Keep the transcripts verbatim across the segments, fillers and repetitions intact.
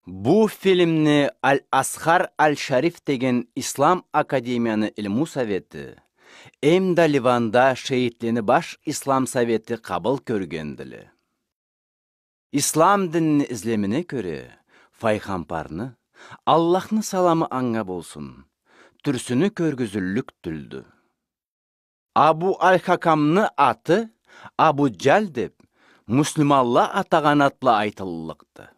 Бу фильмни Аль-Асхар Аль-Шариф деген Ислам академияны илму совети эмда Ливанда шейитлени баш Ислам совети къабыл кёргендиле. Ислам динини излемине кёре, файгъамбарны, Аллахны саламы анга болсун, тюрсюню кёргюзюллюк тюлдю. Абу Аль-Хакамны аты Абу Джаль деб, муслиманла атагъан атла айтыллыкъды.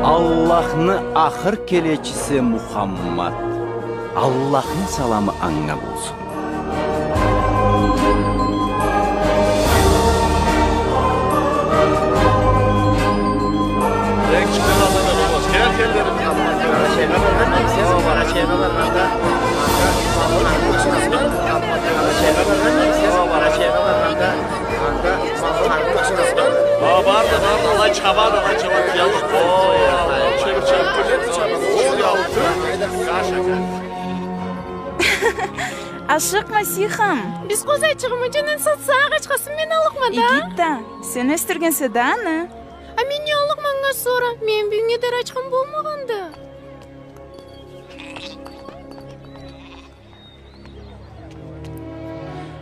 Аллахны ахыр келечиси Мухаммад, Аллахны саламы анга болсун. Ха, барды, барды, алай чабады, алай чабады. Ой, ой, ой, ой, ой, ой. Ашыкъма, Сихам. Биз къозайчыгъымы джюнюн сатсакъ, ачхасын мен аллыкъма да. Игит да, сен ёсдюргенсе да аны. А мен не аллыкъма анга сора? Мени бюгюннге дери ачхам болмагъанды.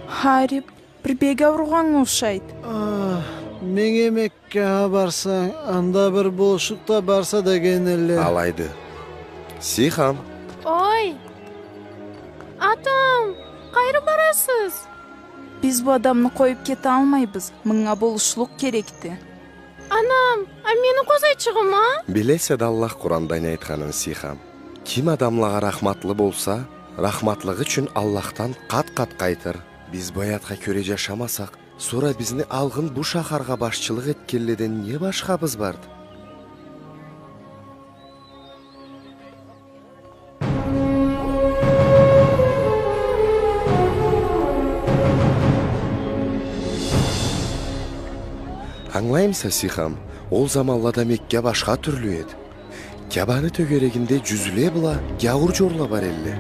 Харип, бир бек ауругъаннга ушайды. А, меннге Меккагъа барсанг, анда бир болушлукъ да барса деген элле. Алайды. Сихам. Ой! Атам, къайры барасыз? Биз бу адамны къоюб кеталмайбыз. Мынга болушлукъ керекди. Анам, а мени къозайчыгъым а? Билесе да Аллах Къуранда не айтханын, Сихам. Ким адамлагъа рахматлы болса, рахматлыгъы ючюн Аллахдан къат-къат къайтыр. Биз бу аятха кёре джашамасакъ, сора бизни алгъын бу шахаргъа башчылыкъ этгенледен не башхабыз барды? Ангылаймыса, Сихам, ол заманлада Мекка башха тюрлю эди. Кябаны тёгерегинде джюзле бла гяуур джорла бар элле.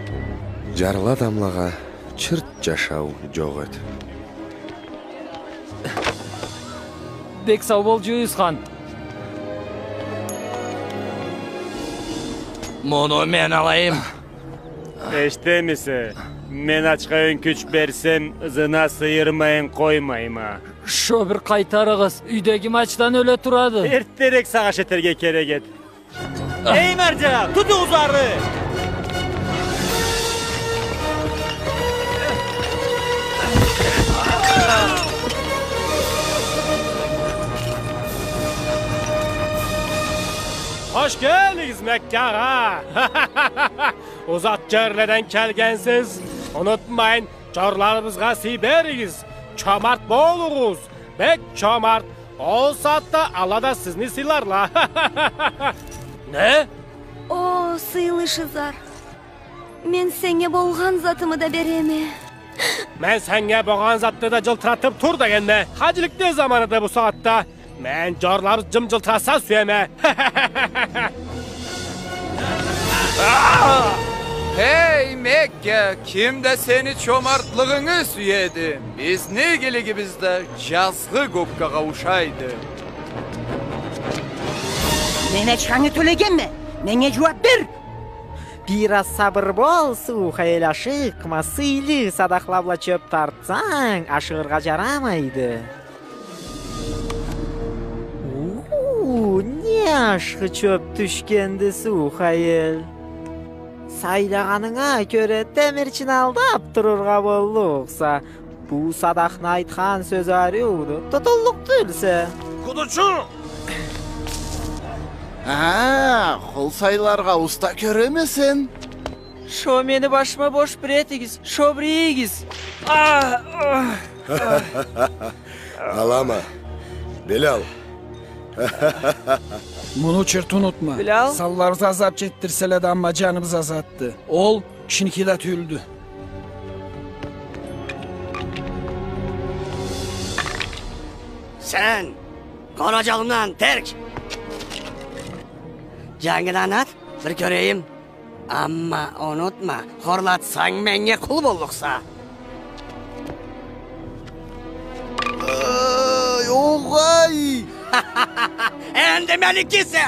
Джарлы адамлагъа чырт джашау джокъ эди. Бек сау бол, Джюйюсхан. Муну мен алайым. Эшитемисе, мен ачха ёнкюч берсем, ызына сыйырмайын къоймайма. Шо бир къайтарыгъыз, юйдегим ачдан ёле турады. Эртдерек сагъыш этерге керек эди. Эй, марджа, тутугъуз ары! Хош келдигиз Меккагъа! Узакъ джерледен келгенсиз. Унутмайын, джорларыбызгъа сый беригиз. Чомарт болугъуз. Бек чомарт. Ол сагъатда ала да сизни сыйларла. Не? О, сыйлы Шизар. Мен сеннге болгъан затымы да береме. Мен сеннге болгъан затны да джылтыратыб тур дегенме. Хаджиликни заманыды бу сагъатда. Мен джорларыбыз джым-джылтыраса сюеме. Эй, Мекка, ким да сени чомартлыгъынгы сюеди. Бизни игилигибиз да джазгъы гоккагъа ушайды. Мен ачхангы тёлегенме, меннге джууаб бер! Бир аз сабыр бол, Сухаэль, ашыкъма, сыйлы садахла бла чёб тартсанг, ашыгъыргъа джарамайды. Уу, не ашхы чёб тюшгенди, Сухаэль. Сайлагъанынга кёре, темирчини алдаб турургъа боллукъса. Бу садахны айтхан сёзю ариуду, тутуллукъ тюлсе. Къудучу! А, къул сайларгъа уста кёреме сен. Шо мени башыма бош бир этигиз, шо бир ийигиз. А, а. Алама. Билал. Муну чырт унутма. Билал. Санларыбыз азап чекдирселе да, амма джаныбыз азатды. Ол кишиники да тюйюлдю. Сен, къора джолумдан терк! Джангыдан ат, бир кёрейим. Амма унутма, хорлатсанг, меннге къул боллукъса. Эй, огъай! Энди меникисе!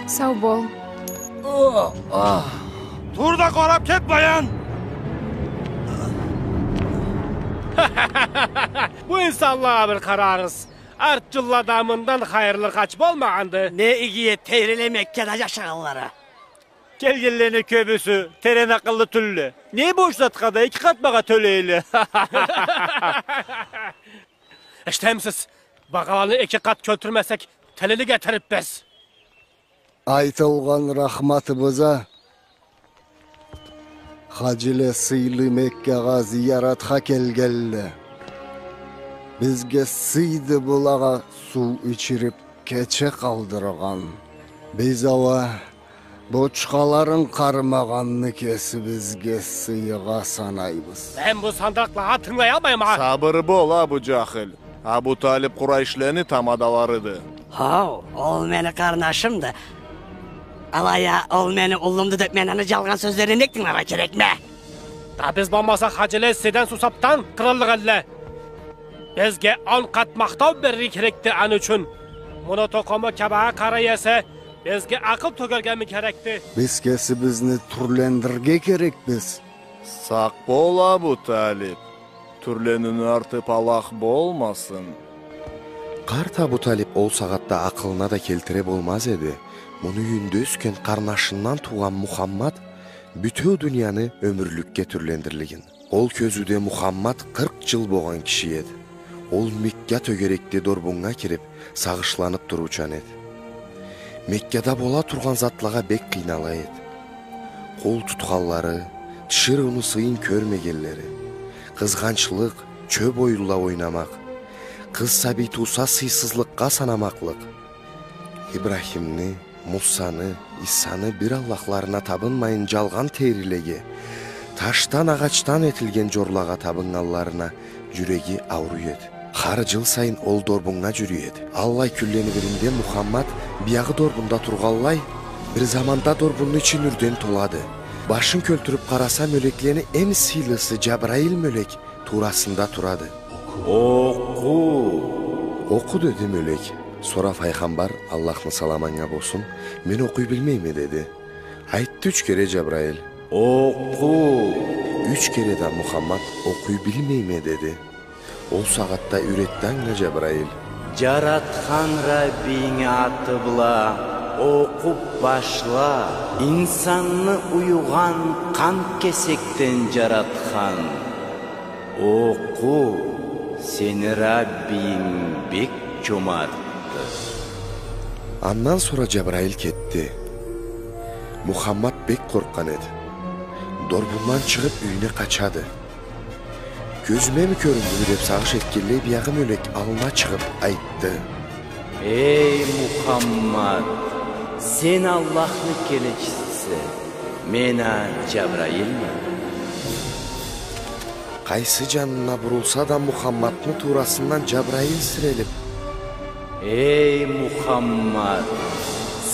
Сау бол. О, а. Тур да къарап кет, Баян! Бу инсанлагъа бир къарагъыз. Арт джыллада мындан хайырлы къач болмагъанды. Не иги эди Тейриле Меккада джашагъанлары. Келгенлени кёбюсю терен акъыллы тюлле. Не бош затха да эки къат багъа тёлейле. Эшитемисиз? Багъаланы эки къат кёлтюрмесек, телилик этерикбиз. Айтылгъан рахматыбызгъа, хаджиле сыйлы Меккагъа зияратха келгенле. Бизге сыйды былагъа суу ичирип, кече къалдыргъан. Биз ауа бочкаларын къармагъанны кесибизге сыйгъа санайбыз. Мен бу сандакълагъа тынгылаялмайма. Сабыр бол, Абу Джахил. Абу Талип Къурайшлени тамадаларыды. Хоу, ол мени къарнашымды. Алай а ол мени уллумду деп, мен аны джалгъан сёзлерине нек тынгыларгъа керекме? Да биз болмаса, хаджиле сизден сусапдан къырыллыкъ элле. Бизге он къат махтау берирге керекди аны ючюн. Муну тукъуму Каабагъа къарай эсе, бизге акъыл тёгерге ми керекди? Биз кесибизни тюрлендирирге керекбиз. Сакъ бол, Абу Талип. Тюрлениуню арты палах болмасын. Къарт Абу Талип ол сагъатда акъылына да келтире болмаз эди муну юйюнде ёсген къарнашындан туугъан Мухаммад бютеу дунияны ёмюрлюкге тюрлендирлигин. Ол кёзюуде Мухаммад къыркъ джыл болгъан киши эди. Ол Мекка тёгерекде дорбуннга кирип, сагъышланып туруучан эди. Меккада бола тургъан затлагъа бек къыйнала эди. Къол тутханлары, тиширыуну сыйын кёрмегенлери, къызгъанчлыкъ, чёп оюнла ойнамакъ, къыз сабий тууса сыйсызлыкъгъа санамакълыкъ, Ибрахимни, Мусаны, Исаны бир Аллахларына табынмайын, джалгъан тейрилеге, ташдан, агъачдан этилген джорлагъа табыннганларына джюреги ауруй эди. Хар джыл сайын ол дорбуннга джюрюй эди. Аллай кюнлени биринде Мухаммад биягъы дорбунда тургъанлай, бир заманда дорбунну ичи нюрден толады. Башын кёлтюрюп къараса, мёлеклени эм сыйлысы Джабраил мёлек туурасында турады. Окъу! Окъу, деди мёлек. Сора файгъамбар, Аллахны саламы анга болсун, мен окъуй билмейме, деди. Айтды юч кере Джабраил. Окъу! Юч кере да Мухаммад окъуй билмейме, деди. Ол сагъатда юйретди анга Джабраил. Джаратхан Раббинги аты бла окъуп башла. Инсанны уюгъан къан кесекден джаратхан. Окъу, сени Раббинг бек чомартды. Андан сора Джабраил кетди. Мухаммад бек къоркъгъан эди. Дорбундан чыгъып, юйюне къачады. Кёзюме ми кёрюндюмю деп сагъыш этгенлей, биягъы мёлек аллына чыгъып айтды. Эй, Мухаммад, сен Аллахны келечисисе, мен а Джабраилме. Къайсы джанына бурулса да, Мухаммадны туурасындан Джабраил сирелип. Эй, Мухаммад,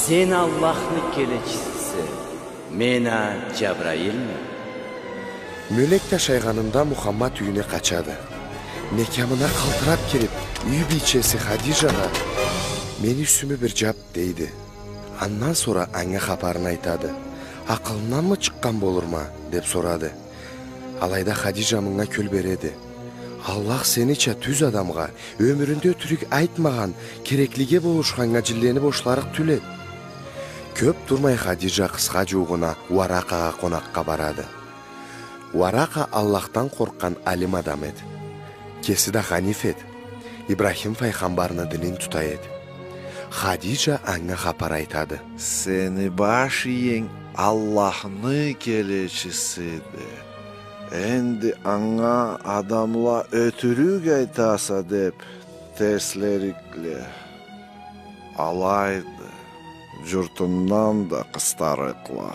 сен Аллахны келечисисе, мен а Джабраилме. Мёлек ташайгъанында Мухаммад юйюне къачады. Мекямына къалтырап кирип, юй бийчеси Хадиджагъа: «Мени юсюмю бир джап», — дейди. Андан сора анга хапарын айтады. «Акъылынгданмы чыкъгъан болурма?» — деп сорады. Алайда Хадиджа мынга кёл береди. «Аллах сенича тюз адамгъа, ёмюрюнде ётюрюк айтмагъан, кереклиге болушханнга джинлени бошларыкъ тюл эди». Кёп турмай Хадиджа къысха джуугъуна Уаракъагъа къонакъгъа барады. Уаракъа Аллахдан къоркъгъан алим адам эди. Кеси да ханиф эди. Ибрахим файгъамбарны динин тута эди. Хадиджа анга хапар айтады. Сени баш иенг Аллахны келечисиди. Энди анга адамла ётюрюк айтаса деп терслерикле. Алайды, журтундан да къыстарыкъла.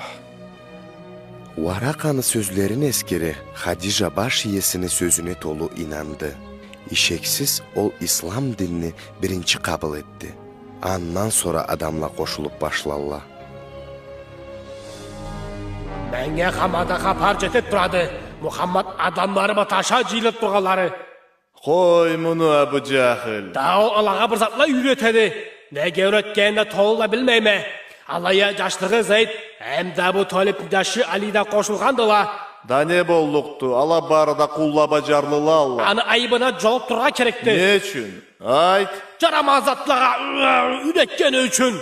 Варакъаны сёзлерин эсгере, Хадижа баш иесини сёзюне толу ийнанды. Ишексиз, ол ислам динни биринчи къабыл этди. Андан сора адамла къошулуп башлалла. Меннге хаманда хапар жетип турады, Мухаммад адамлары бла таша жыйылып тургъанлары. Къой муну, Абу Жахил. Да ол алагъа бир затла юйретеди. Неге юйретгенин да толу да билмейме. Алай а жашлыгъы Зейд, эм да Абу Талибни жашы Али да къошулгъандыла. Да не боллукъду? Ала бары да къулла бла жарлылалла. Аны айыбына жолукъдурургъа керекди. Не ючюн? Айт. Жарамаз затлагъа юйретгени ючюн.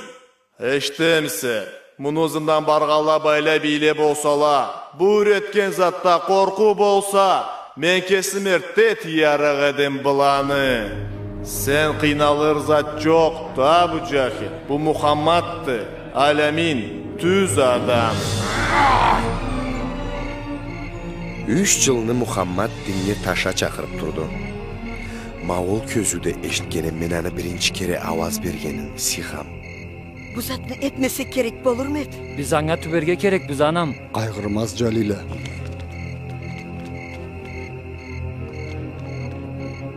Эшитемисе, муну ызындан баргъанла байлай бийле болсала, бу юйретген затда къоркъуу болса, мен кесим эртде тыярыкъ эдим быланы. Сен къыйналыр зат жокъду, Абу Жахил. Бу Мухаммадды, аламин, тюз адам. Юч жылны Мухаммад диннге таша чакъырып турду. Ма ол кёзюуде эшитгенем мен аны биринчи кере ауаз бергенин, Сихам. Бу затны этмесек керек болурму эди? Биз анга тюберге керекбиз, анам. Къайгъырмаз, Жалила.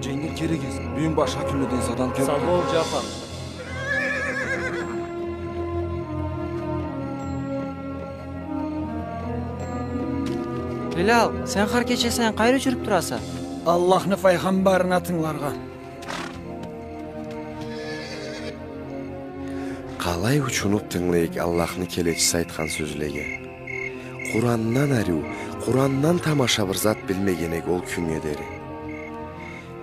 Женгил керегиз, бюгюн башха кюнледен садан кёп. Сау бол, Жафар. Билал, сен хар кече сайын къайры жюрюп тураса? Аллахны файгъамбарына тынгыларгъа. Къалай учунуп тынгылайыкъ Аллахны келечиси айтхан сёзлеге. Къурандан ариу, Къурандан тамаша бир зат билмеген эк ол кюннге дери.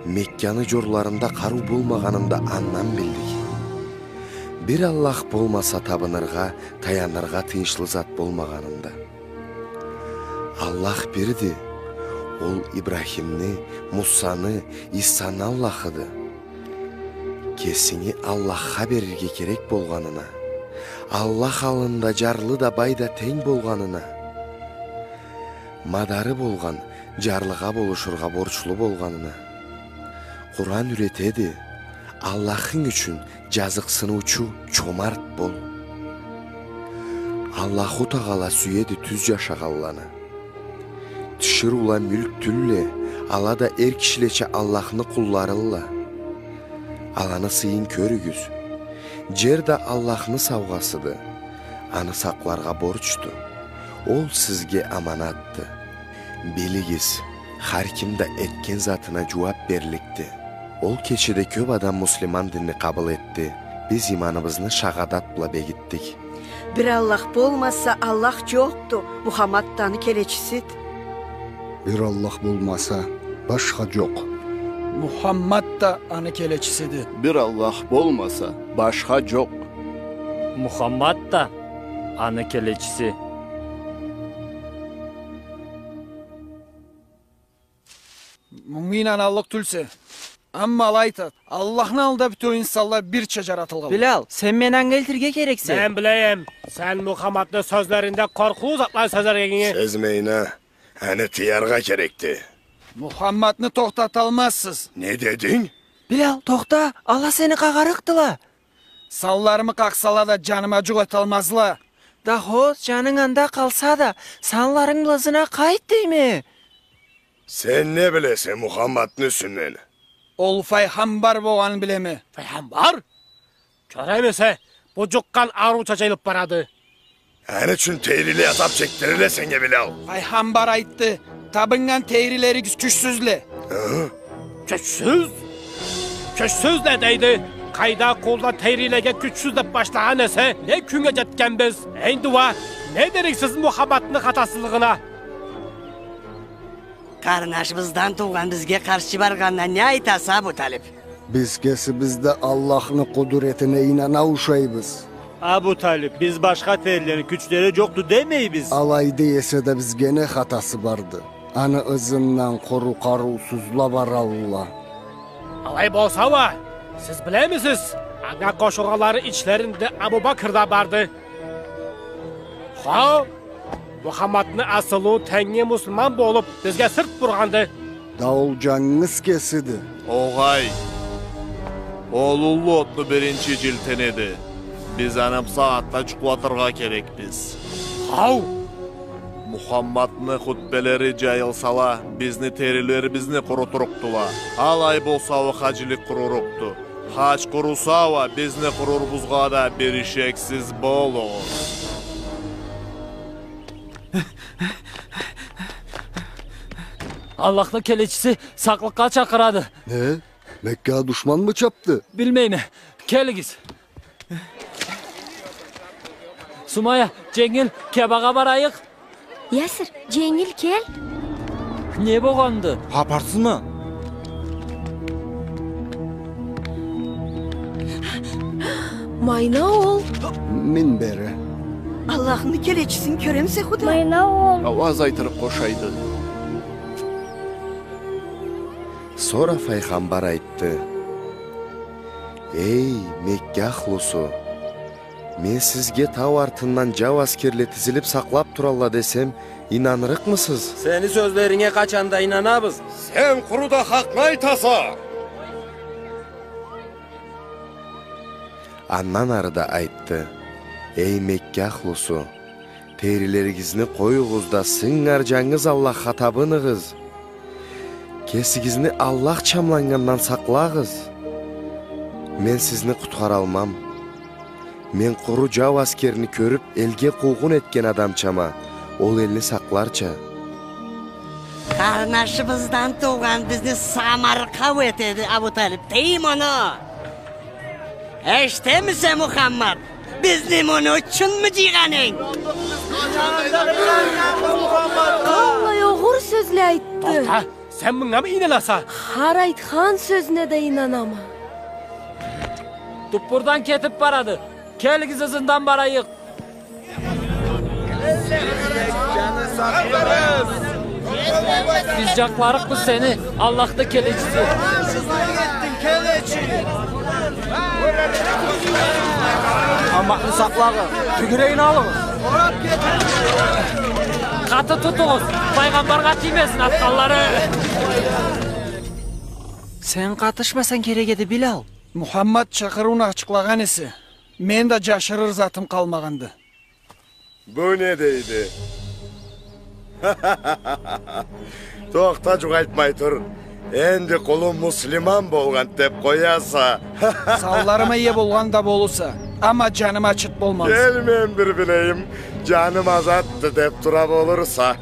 Мекканы жорларында къарыу болмагъанын да андан билдик. Бир Аллах болмаса табыныргъа, таяныргъа тыйыншлы зат болмагъанын да. Аллах бирди. Ол Ибрахимни, Мусаны, Исаны Аллахыды. Кесинги Аллахха берирге керек болгъанына, Аллах аллында жарлы да, бай да тенг болгъанына, мадары болгъан жарлыгъа болушургъа борчлу болгъанына. Къуран юйретеди, Аллахынг ючюн жазыкъсыныучу, чомарт бол. Аллаху Тагъала сюеди тюз жашагъанланы. Тиширыула мюлк тюлле, ала да эр кишилеча Аллахны къулларылла. Аланы сыйын кёрюгюз. Жер да Аллахны саугъасыды. Аны сакъларгъа борчду. Ол сизге аманатды. Билигиз, хар ким да этген затына жууап берликди. Ол кечеде кёп адам муслиман динни къабыл этди. Биз иманыбызны шагъадат бла бегитдик. Бир Аллах болмаса, Аллах жокъду. Мухаммад да аны келечисиди. Бир Аллах болмаса, башха жокъ. Мухаммад да аны келечисиди. Бир Аллах болмаса, башха жокъ. Мухаммад да аны келечиси. Мунга ийнаналлыкъ тюлсе. Амма алай айтады, Аллахны аллында бютеу инсанла бирча жаратылгъанла. Билал, сен мени анга элтирге керексе. Мен билейим, сен Мухаммадны сёзлеринде къоркъуу затла сёзлегенинги. Сезмейин а, аны тыяргъа керекди. Мухаммадны тохтаталмазсыз. Не дединг? Билал, тохта, ала сени къагъарыкъдыла. Санларымы къакъсала да, жаныма жукъ эталмазла. Да хо, жанынг анда къалса да, санларынгы ызына къайт дейме. Сен не билесе Мухаммадны юсюнден? Ол файгъамбар болгъанын билеме. Файгъамбар? Кёремисе, бу жукъгъан ауруча жайылып барады. Аны ючюн тейриле азап чекдирелле сеннге, Билал. Файгъамбар айтды, табыннган тейрилеригиз кючсюзле. Ы? Кючсюз? Кючсюзле дейди. Къайда къулла тейрилеге кючсюз деп башлагъан эсе, не кюннге жетгенбиз? Энди уа не дериксиз Мухаммадны хатасызлыгъына? Къарнашыбыздан туугъан бизге къаршчы баргъанына не айтаса, Абу Талип? Биз кесибиз да Аллахны къудуретине ийнана ушайбыз. Абу Талип, биз башха тейрилени кючлери жокъду демейбиз. Алай дей эсе да бизге не хатасы барды? Аны ызындан къуру къарыусузла баралла. Алай болса уа, сиз билемисиз, анга къошулгъанлары ичлеринде Абу Бакр да барды. Хау! Мухаммадны асылы тенги муслиман болуп, бизге сырт бургъанды. Да ол джангыз кесиди. Огъай. Ол уллу отну биринчи джилтинеди. Биз аны бусагъатда джукълатыргъа керекбиз. Хау! Мухаммадны хутбелери джайылсала, бизни терилерибизни къурутурукъдула. Алай болса, ол хаджилик къурурукъду. Хадж къуруса уа, бизни къурурубузгъа да бир ишексиз болугъуз. Аллахны келечиси сакълыкъгъа чакъырады. Не? Меккагъа душманмы чапды? Билмейме. Келигиз. Сумая, дженгил, Кябагъа барайыкъ. Ясир, дженгил кел. Не болгъанды? Хапарсызмы? Майна ол. Мин бери. Аллахны келечисин кёремисе, Худа? Майна ол. Ауаз айтырыкъ ошайды. Сора файгъамбар айтды: «Эй, Мекка ахлусу! Мен сизге тау артындан джау аскерле тизилип сакълап туралла десем, ийнанырыкъмысыз?» Сени сёзлеринге къачан да ийнанабыз. Сен къуру да хакъны айтаса! Андан ары да айтды: «Эй, Мекка ахлусу! Терилеригизни къоюгъуз да, сынгар джангыз Аллахха табыныгъыз. Кесигизни Аллах чамланнгандан сакълагъыз. Мен сизни къутхаралмам. Мен къуру джау аскерни кёрюп, элге къуугъун этген адамчама, ол элни сакъларча». Къарнашыбыздан туугъан бизни самаркъау этеди, Абу Талип. Тый муну! Эшитемисе, Мухаммад? Бизни муну ючюнмю джыйгъанынг? Аллай огъур сёзле айтды. Тохта, сен мынга мы ийнанаса? Хар айтхан сёзюне да ийнанама. Туппурдан кетип барады. Келигиз, ызындан барайыкъ. Биз джакъларыкъбыз сени, Аллахны келечиси. Аммахны сакълагъыз, тюгюрегин алыгъыз. Къаты тутугъуз, файгъамбаргъа тиймесин атханлары. Сен къатышмасанг керек эди, Билал. Мухаммад чакъырыуну ачыкълагъан эсе, мен да джашырыр затым къалмагъанды. Бу не дейди? Тохта, джукъ айтмай тур. Энди къулум муслиман болгъан деп къояса. Санларыма ие болгъан да болурса, амма джаныма чыт болмаз. Кел, мен бир билейим, джаным азатды деп тура болурса.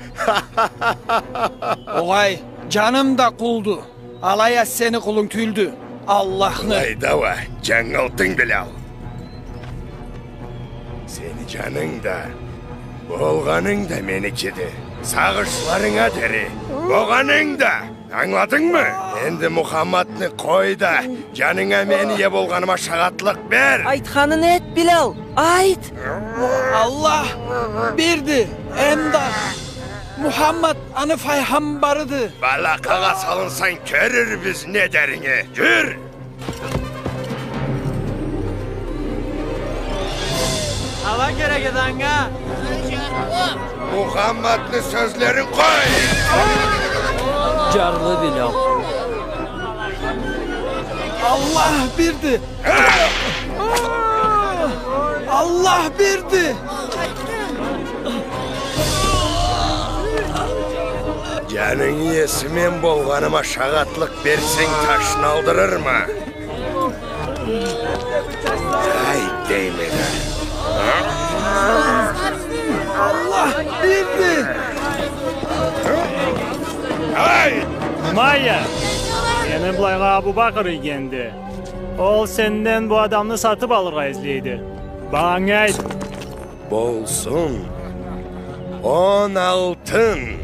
Огъай, джаным да къулду. Алай а сени къулунг тюйюлдю, Аллахны. Алайда уа джангылтдынг, Билал. Сени джанынг да, болгъанынг да меникиди. Сагъышларынга дери, болгъанынг да. Ангыладынгмы? Энди Мухаммадны къой да, джанынга мен ие болгъаныма шагъатлыкъ бер. Айтханын эт, Билал, айт! Аллах бирди, эмда Мухаммад аны файгъамбарыды. Балакъагъа салынсанг, кёрюрбюз не деринги. Джюр! Ала керек эди анга. Мухаммадны сёзлерин къой! Джарлы Билал. Аллах бирди! Аллах бирди! Джанынг иеси мен болгъаныма шагъатлыкъ берсенг, ташны алдырырма. Айт, дейме да. Аллах бирди! Айт! Умайя! Сени былайгъа Абу Бакр ийгенди. Ол сенден бу адамны сатып алыргъа излейди. Багъангы айт. Болсун. Он алтын.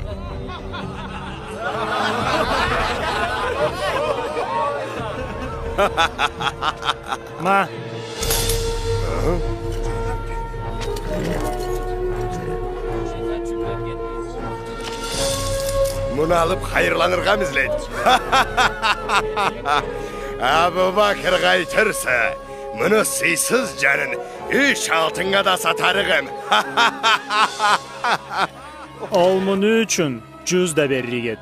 Ма. Муну алып хайырланыргъамы излейди? Абу Бакр къайтырса, муну сыйсыз джанын Юч алтыннга да сатарыгъым. Ол муну ючюн джюз да берлик эди.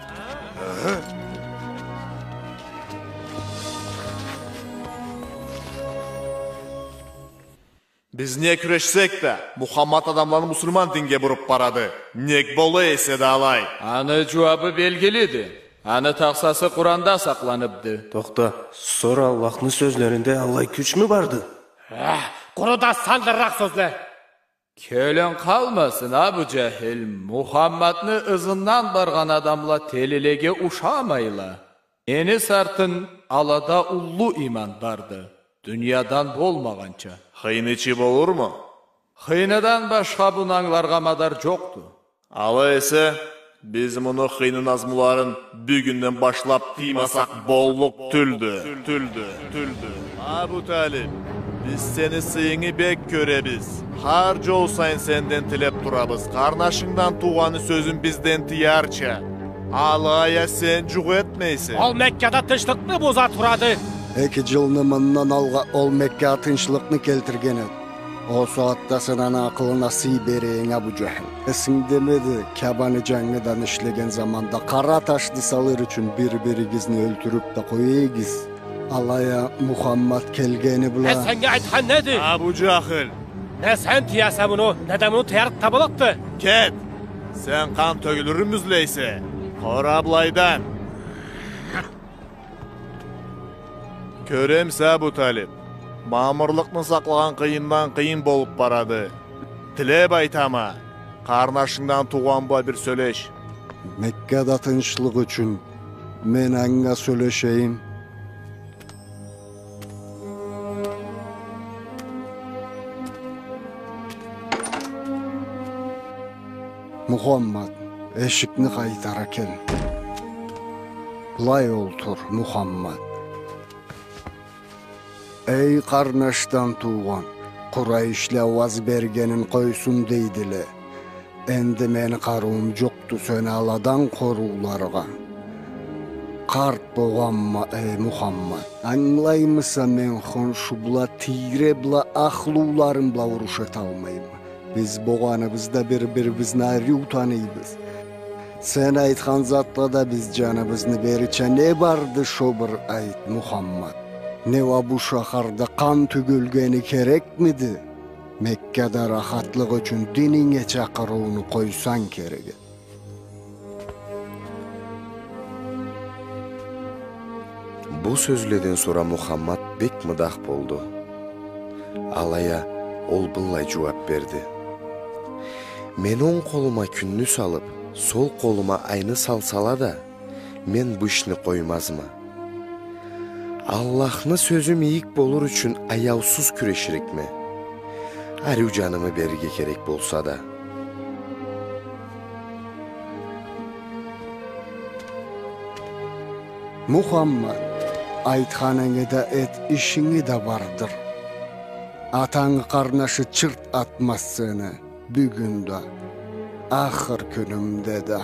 Биз не кюрешсек да, Мухаммад адамланы муслиман динге буруп барады. Нек бола эсе да алай? Аны джууабы белгилиди. Аны тахсасы Къуранда сакъланыпды. Тохта, сора Аллахны сёзлеринде аллай кючмю барды? Эх, къуру да сандырыракъ сёзле. Кёлюнг къалмасын, Абу Джахил, Мухаммадны ызындан баргъан адамла телилеге ушамайла. Мени сартын, алада уллу иман барды, дуниядан болмагъанча. Хыйнычы болурму? Хыйныдан башха муну ангыларгъа мадар джокъду. Алай эсе, биз муну хыйны назмуларын бюгюнден башлап тыймасакъ боллукъ тюлдю. Тюлдю, тюлдю. Абу Талип, биз сени сыйынгы бек кёребиз. Хар джол сайын сенден тилеп турабыз, къарнашынгдан туугъаны сёзюн бизден тыярча. Алай а сен джукъ этмейсе. Ол Меккада тынчлыкъны буза турады. Эки джылны мындан алгъа ол Меккагъа тынчлыкъны келтирген эди. Ол сагъатда сен аны акъылына сый бере эдинг, Абу Джахил. Эсингдемиди, Кябаны джангыдан ишлеген заманда къара ташны салыр ючюн бир-биригизни ёлтюрюп да къоя эдигиз. Алай а Мухаммад келгени бла... Э, сеннге айтхан неди? Абу Джахил! Не сен тыяса муну, не да муну тыярыкъ табыллыкъды. Кет! Сен къан тёгюлюрюн мюзлейсе, къора былайдан. Кёремисе, Абу Талип, мамырлыкъны сакълагъан къыйындан къыйын болуп барады. Тилеп айтама, къарнашынгдан туугъан бла бир сёлеш. Меккада тынчлыкъ ючюн мен анга сёлешейим. Мухаммад, эшикни къайтара кел. Былай олтур, Мухаммад. Эй къарнашдан туугъан, Къурайшле ауаз бергенин къойсун дейдиле. Энди мени къарыуум джокъду сени аладан къорууларгъа. Къарт богъанма, эй Мухаммад. Ангылаймыса, мен хоншу бла, тийре бла, ахлуларым бла уруш эталмайма. Биз богъаныбыз да бир-бирибизни ариу таныйбыз. Сен айтхан затда да биз джаныбызны берирча не барды, шо бир айт, Мухаммад. Не уа бу шахарда къан тёгюлгени керекмиди? Меккада рахатлыкъ ючюн дининге чакъырыуну къойсанг керек эди. Бу сёзледен сора Мухаммад бек мыдах болду. Алай а ол быллай джууап берди: «Мен онг къолума кюнню салып, сол къолума айны салсала да, мен бу ишни къоймазма. Аллахны сёзю мийик болур ючюн аяусуз кюреширикме. Ариу джанымы берирге керек болса да». Мухаммад, айтханынгы да эт, ишинги да бардыр. Атангы къарнашы чырт атмаз сени, бюгюн да, ахыр кюнюмде да.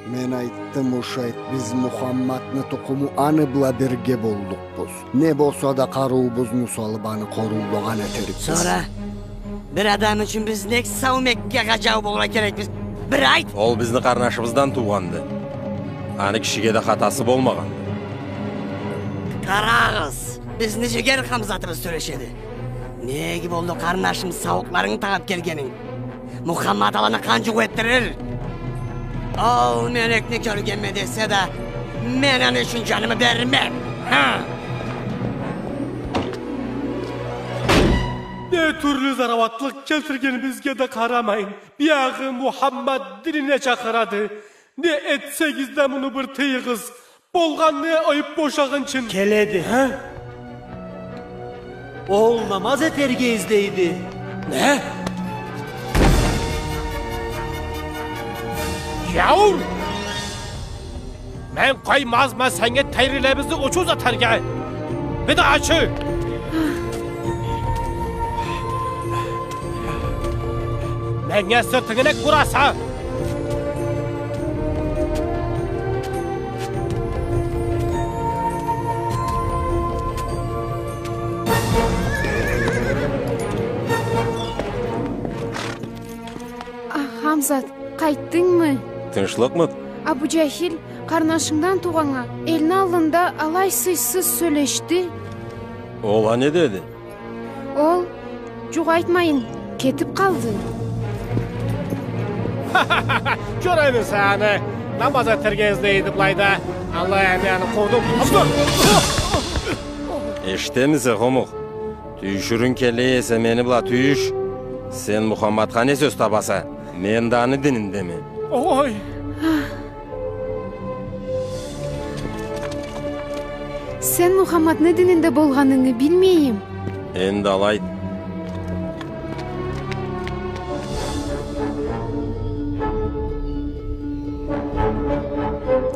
Мен айтдым, ушайды, биз Мухаммадны тукъуму аны бла бирге боллукъбуз. Не болса да къарыуубузну салып, аны къоруулагъан этерикбиз. Сора бир адам ючюн биз нек сау Меккагъа джау болургъа керекбиз? Бир айт! Ол бизни къарнашыбыздан туугъанды. Аны кишиге да хатасы болмагъанды. Къарагъыз, бизни джигер Хамзатыбыз сёлешеди. Нек болду, къарнашым, сауутларынгы тагъып келгенинг? Мухаммад аланы къан джукъ этдирир. Ол мёлекни кёргенме десе да, мен аны ючюн джанымы бермем. Ха! Не тюрлю зарауатлыкъ келтиргенибизге да къарамайын, биягъы Мухаммад динине чакъырады. Не этсегиз да, муну бир тыйыгъыз. Болгъанны оюп бошагъынчын. Келеди. Ха? Ол намаз этерге излейди. Не? Яуур! Мен къоймазма сеннге тейрилебизни учуз этерге. Биди ачы! Меннге сыртынгы нек бураса? Хамзат, къайтдынгмы? Тынчлыкъмыды? Абу Джахил къарнашынгдан туугъаннга элни аллында алай сыйсыз сёлешди. Ол а не деди? Ол, джукъ айтмайын, кетип къалды. Кёремисе аны, намаз этерге излейди былайда. Аллай а мен аны къуудум. Эшитемисе, хомух? Тюйюшюрюнг келе эсе, мени бла тюйюш. Сен Мухаммадха не сёз табаса? Мен да аны дининдеме. Ой! Сен Мухаммадны дининде болгъанынгы билмейим. Энди алайды.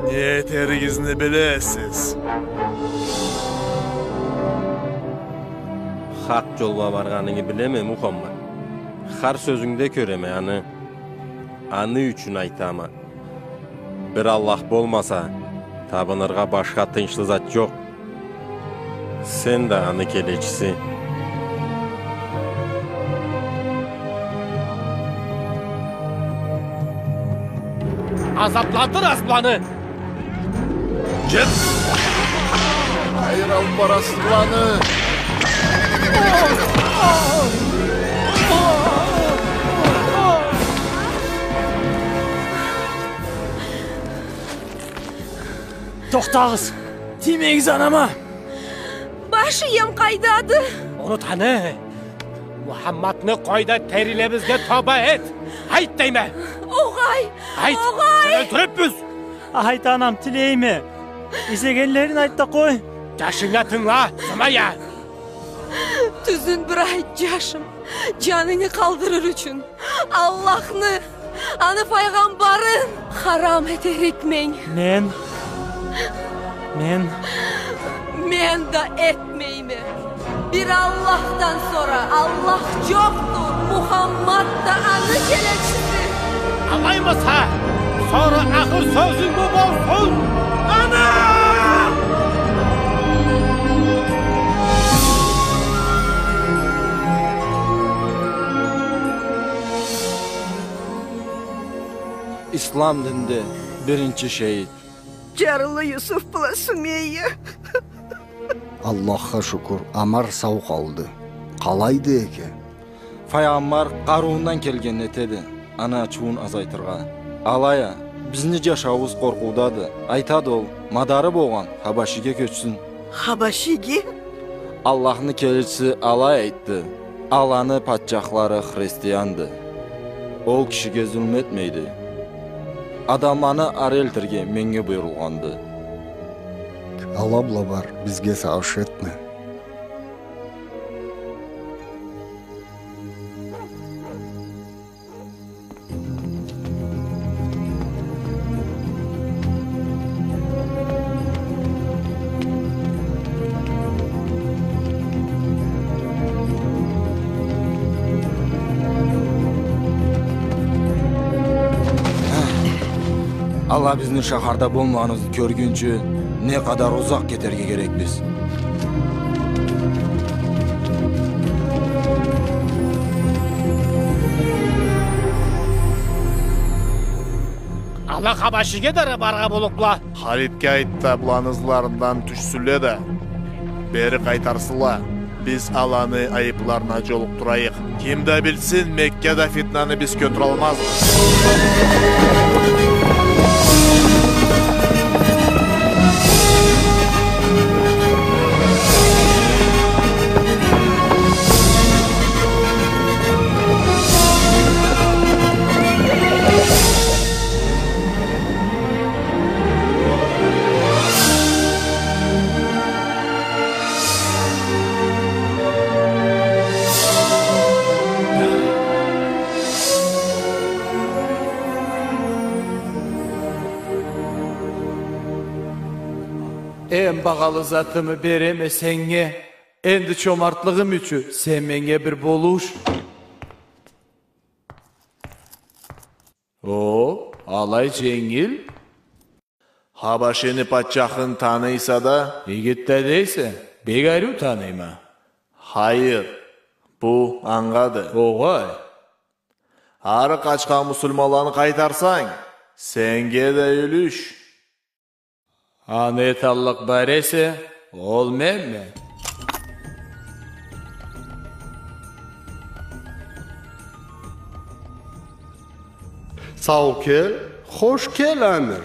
Не этеригизни билесиз. Хакъ джолгъа баргъанынгы билеме, Мухаммад. Хар сёзюнгде кёреме аны. Аны ючюн айтама. Бир Аллах болмаса, табыныргъа башха тыйыншлы зат джокъ. Сен да аны келечиси. Азапландыр асланы! Джет! Айыр алып бар асланы! Тохтагъыз! Тиймегиз анама! Баш ием къайдады? Унут аны! Мухаммадны къой да, терилерибизге тоба эт! Айт дейме! Огъай! Айт! Огъай! Сени ёлтюрюрбюз! Айт, анам, тилейме. Излегенлерин айт да къой. Джашынга тынгыла, Сумайя! Тюзюн бир айт, джашым. Джанынгы къалдырыр ючюн Аллахны, аны файгъамбарын харам этерикме. Мен, мен... Мен да этмейме. Бир Аллахдан сора Аллах джокъду, Мухаммад да аны келечиси. Алаймыса, сора ахыр сёзюнг бу болсун. Ана! Ислам динде биринчи шейит. Джарлы Юсуф бла Сумейя. Аллахха шукур, Амар сау къалды. Къалайды экен? Файгъамбар къарыуундан келгенин этеди, аны ачыуун азайтыргъа. Алай а, бизни джашауубуз къоркъуудады. Айтады ол, мадары болгъан Хабашиге кёчсюн. Хабашиге? Аллахны келечиси алай айтды. Аланы патчахлары христианды. Ол кишиге зулму этмейди. Адамланы ары элтирге меннге буюрулгъанды. Ала бла бар, бизге сагъыш этме. Ала бизни шахарда болмагъаныбызны кёргюнчю, не къадар узакъ кетерге керекбиз. Ала Хабашиге да барыргъа боллукъла. Халидге айт да, быланы ызларындан тюшсюнле да, бери къайтарсынла. Биз аланы айыпларына джолукъдурайыкъ. Ким да билсин, Меккада фитнаны биз кёлтюралмазбыз. Эм багъалы затымы береме сеннге, энди чомартлыгъым ючюн сен меннге бир болуш. О, алай дженгил? Хабашини патчахын таныйса да? Игит да дейсе, бек ариу таныйма. Хайыр, бу ангады. Огъай. Ары къачхан муслиманланы къайтарсанг, сеннге да юлюш. Аны эталлыкъ бар эсе, ол менме. Сау кел, хош кел, амир.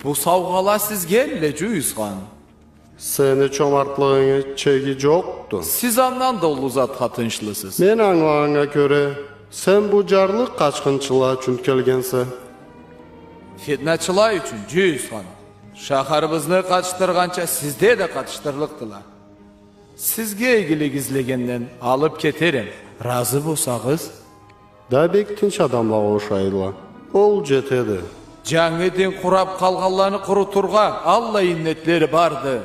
Бу саугъала сизге элле, джюйюсхан. Сени чомартлыгъынгы чеги джокъду. Сиз андан да уллу затха тыйыншлысыз. Мен ангылагъаннга кёре, сен бу джарлы къачхынчыла ючюн келгенсе. Фитначыла ючюн, джюйюсхан. Шахарыбызны къатышдыргъанча, сизде да къатышдырлыкъдыла. Сизге игилик излегенден алып кетерем, разы болсагъыз. Да бек тынч адамлагъа ушайла. Ол джетеди. Джангы дин къурап къалгъанланы къурутургъа аллай иннетлери барды.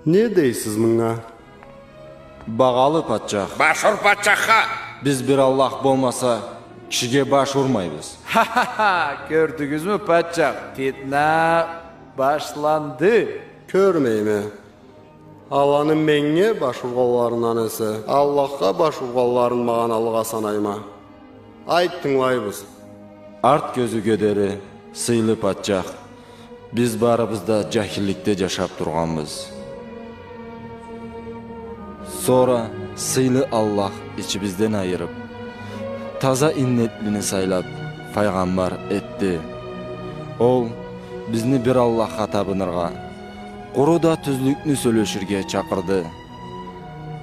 Не дейсиз мынга? Багъалы патчах. Башур патчахха! Биз бир Аллах болмаса, кишиге баш урмайбыз. Ха-ха-ха! Кёрдюгюзмю, патчах? Фитна башланды. Кёрмейме. Аланы меннге баш ургъанларындан эсе, Аллахха баш ургъанларын магъаналыгъа санайма. Айт, тынгылайбыз. Арт кёзюуге дери, сыйлы патчах, биз барыбыз да джахилликде джашап тургъанбыз. Сора сыйлы Аллах ичибизден айырып, таза иннетлини сайлап, файгъамбар этди. Ол бизни бир Аллахха табыныргъа, къуру да тюзлюкню сёлеширге чакъырды.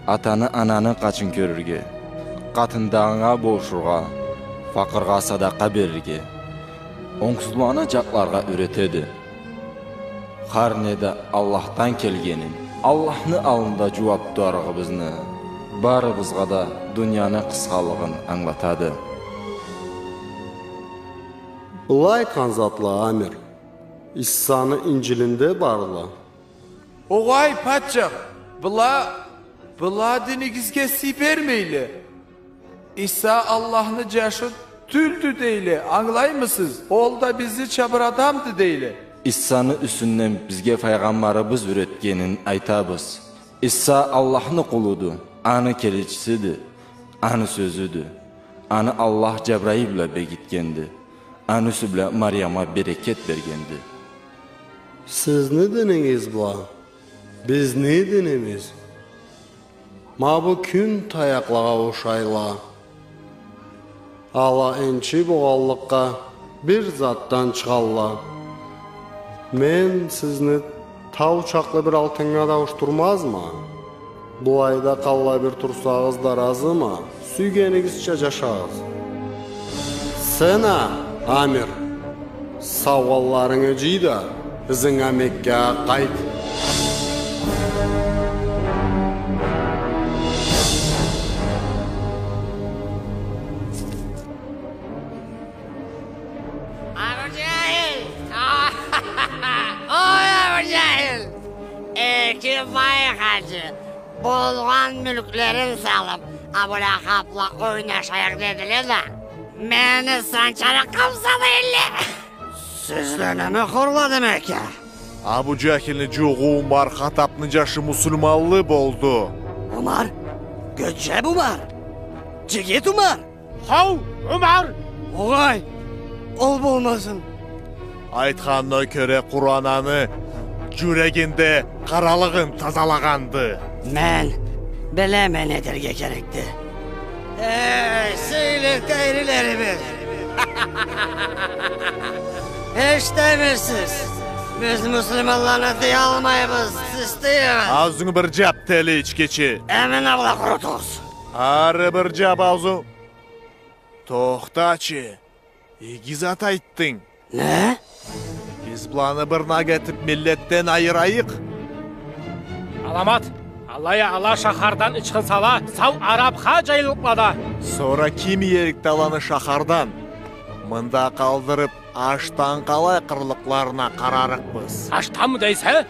Атаны-ананы къачын кёрюрге, къатындагъынга болушургъа, факъыргъа садакъа берирге, онгсузланы джакъларгъа юретеди. Хар не да Аллахдан келгенин, Аллахны аллында джууаплылыгъыбызны, барыбызгъа да дунияны къысхалыгъын ангылатады. Былай айтхан затла, амир, Иссаны Инджилинде барла. Огъай, патчах, была, была динигизге сый бермейле. Иса Аллахны джашы тюлдю дейле, ангылаймысыз? Ол да бизнича бир адамды дейле. Иссаны юсюнден бизге файгъамбарыбыз юретгенин айтабыз. Иса Аллахны къулуду, аны келечисиди, аны сёзюдю. Аны Аллах Джабраил бла бегитгенди. Аны юсю бла Мариямгъа берекет бергенди. Сизни динигиз бла бизни динибиз ма бу кюн таякълагъа ушайла. Ала энчи болгъанлыкъгъа бир затдан чыгъалла. Мен сизни тау чакълы бир алтыннга да ауушдурмазма. Былайда къаллай бир турсагъыз да разыма, сюйгенигизча джашагъыз. Сен а, амир, саугъаларынгы джый да, ызынга Меккагъа къайт. Абу Джахил! Ой, Абу Джахил! Эки бай хаджи болгъан мюлклерин салып, Абу Лахаб бла ойнашайыкъ дедиле да, мени санчаракъ къамсады элле. Сизле неме хорладым экен? Абу Джахилни джууугъу Умар Хаттабны джашы муслиманлы болду. Умар? Гёчеб Умар? Джигит Умар? Хау, Умар! Огъай, ол болмасын. Айтханына кёре, Къуран аны джюрегинде къаралыгъын тазалагъанды. Мен билеме не этерге керекди. Эй, сыйлы тейрилерибиз! Эшитемисиз? Биз муслиманланы тыялмайбыз, сиз тыйыгъыз! Аузунгу бир джап, тели ичкичи! Э, муну бла къурутугъуз! Ары бир джап аузу-, Тохтачы, иги зат айтдынг. Не? Биз быланы бырнак этиб миллетден айырайыкъ. Аламат, алай а ала шахардан ычхын сала, сау арабха джайыллыкъла да. Сора ким иерикди аланы шахардан? Мында къалдырыб, ашдан къалай къырыллыкъларына къарарыкъбыз. Ашданмы дейсе?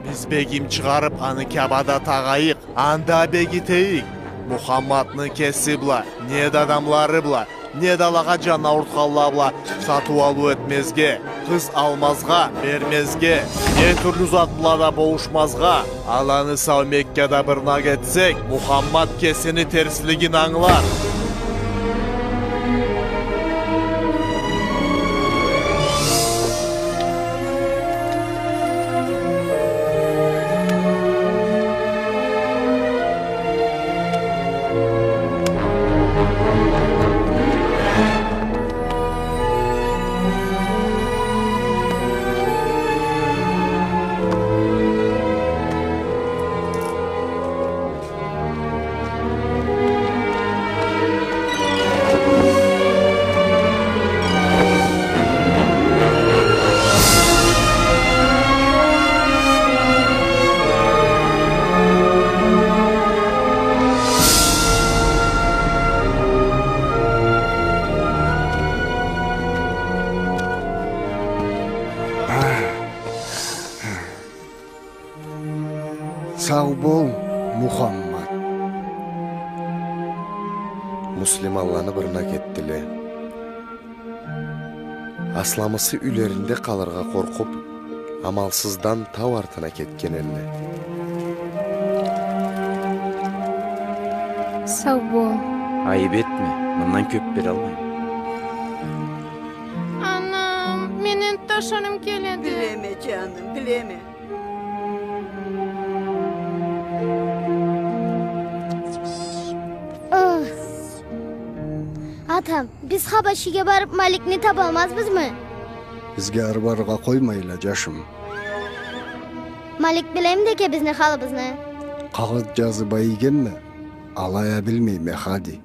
Биз бегим чыгъарыб, аны Кябада тагъайыкъ, анда бегитейик. Мухаммадны кеси бла, неда адамлары бла, неда алагъа джан аурутханла бла сатыу-алыу этмезге, къыз алмазгъа, бермезге, не тюрлю зат бла да болушмазгъа. Аланы сау Меккада бырнак этсек, Мухаммад кесини терслигин ангылар. Сау бол, Мухаммад. Муслиманланы бырнак этдиле. Асламысы юйлеринде къалыргъа къоркъуб, амалсыздан тау артына кетген элле. Сау бол. Айыб этме, мындан кёб бералмайма. Анам, мен энтда ашарым келеди. Билеме, джаным, билеме. Ых. Атам, биз Хабашиге барыб, Маликни табалмазбызмы? Бизге ары барыргъа къоймайла, джашым. Малик билемиди экен бизни халыбызны? Къагъыт джазыб ийгенме, алай а билмейме, хади.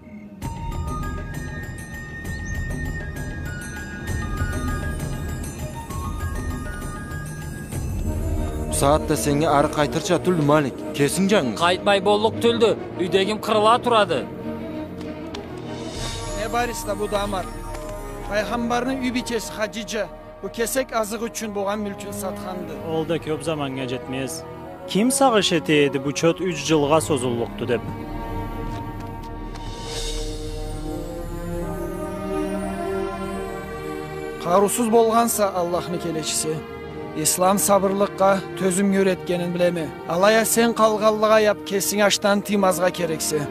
Бусагъатда сеннге ары къайтырча тюлдю, Малик. Кесинг джангыз. Къайтмай боллукъ тюлдю. Юйдегим къырыла турады. Не барыса да бу да Амар. Файгъамбарны юй бийчеси Хадиджа. Бу кесек азыкъ ючюн болгъан мюлкюн сатханды. Ол да кёб заманнга джетмез. Ким сагъыш эте эди, бу чот юч джылгъа созуллукъду деб? Къарыусуз болгъанса, Аллахны келечиси. Ислам сабырлыкъгъа, тёзюмге юретгенин билеме. Алай а сен къалгъанлыкъгъа яб, кесинг ачдан тыймазгъа керексе.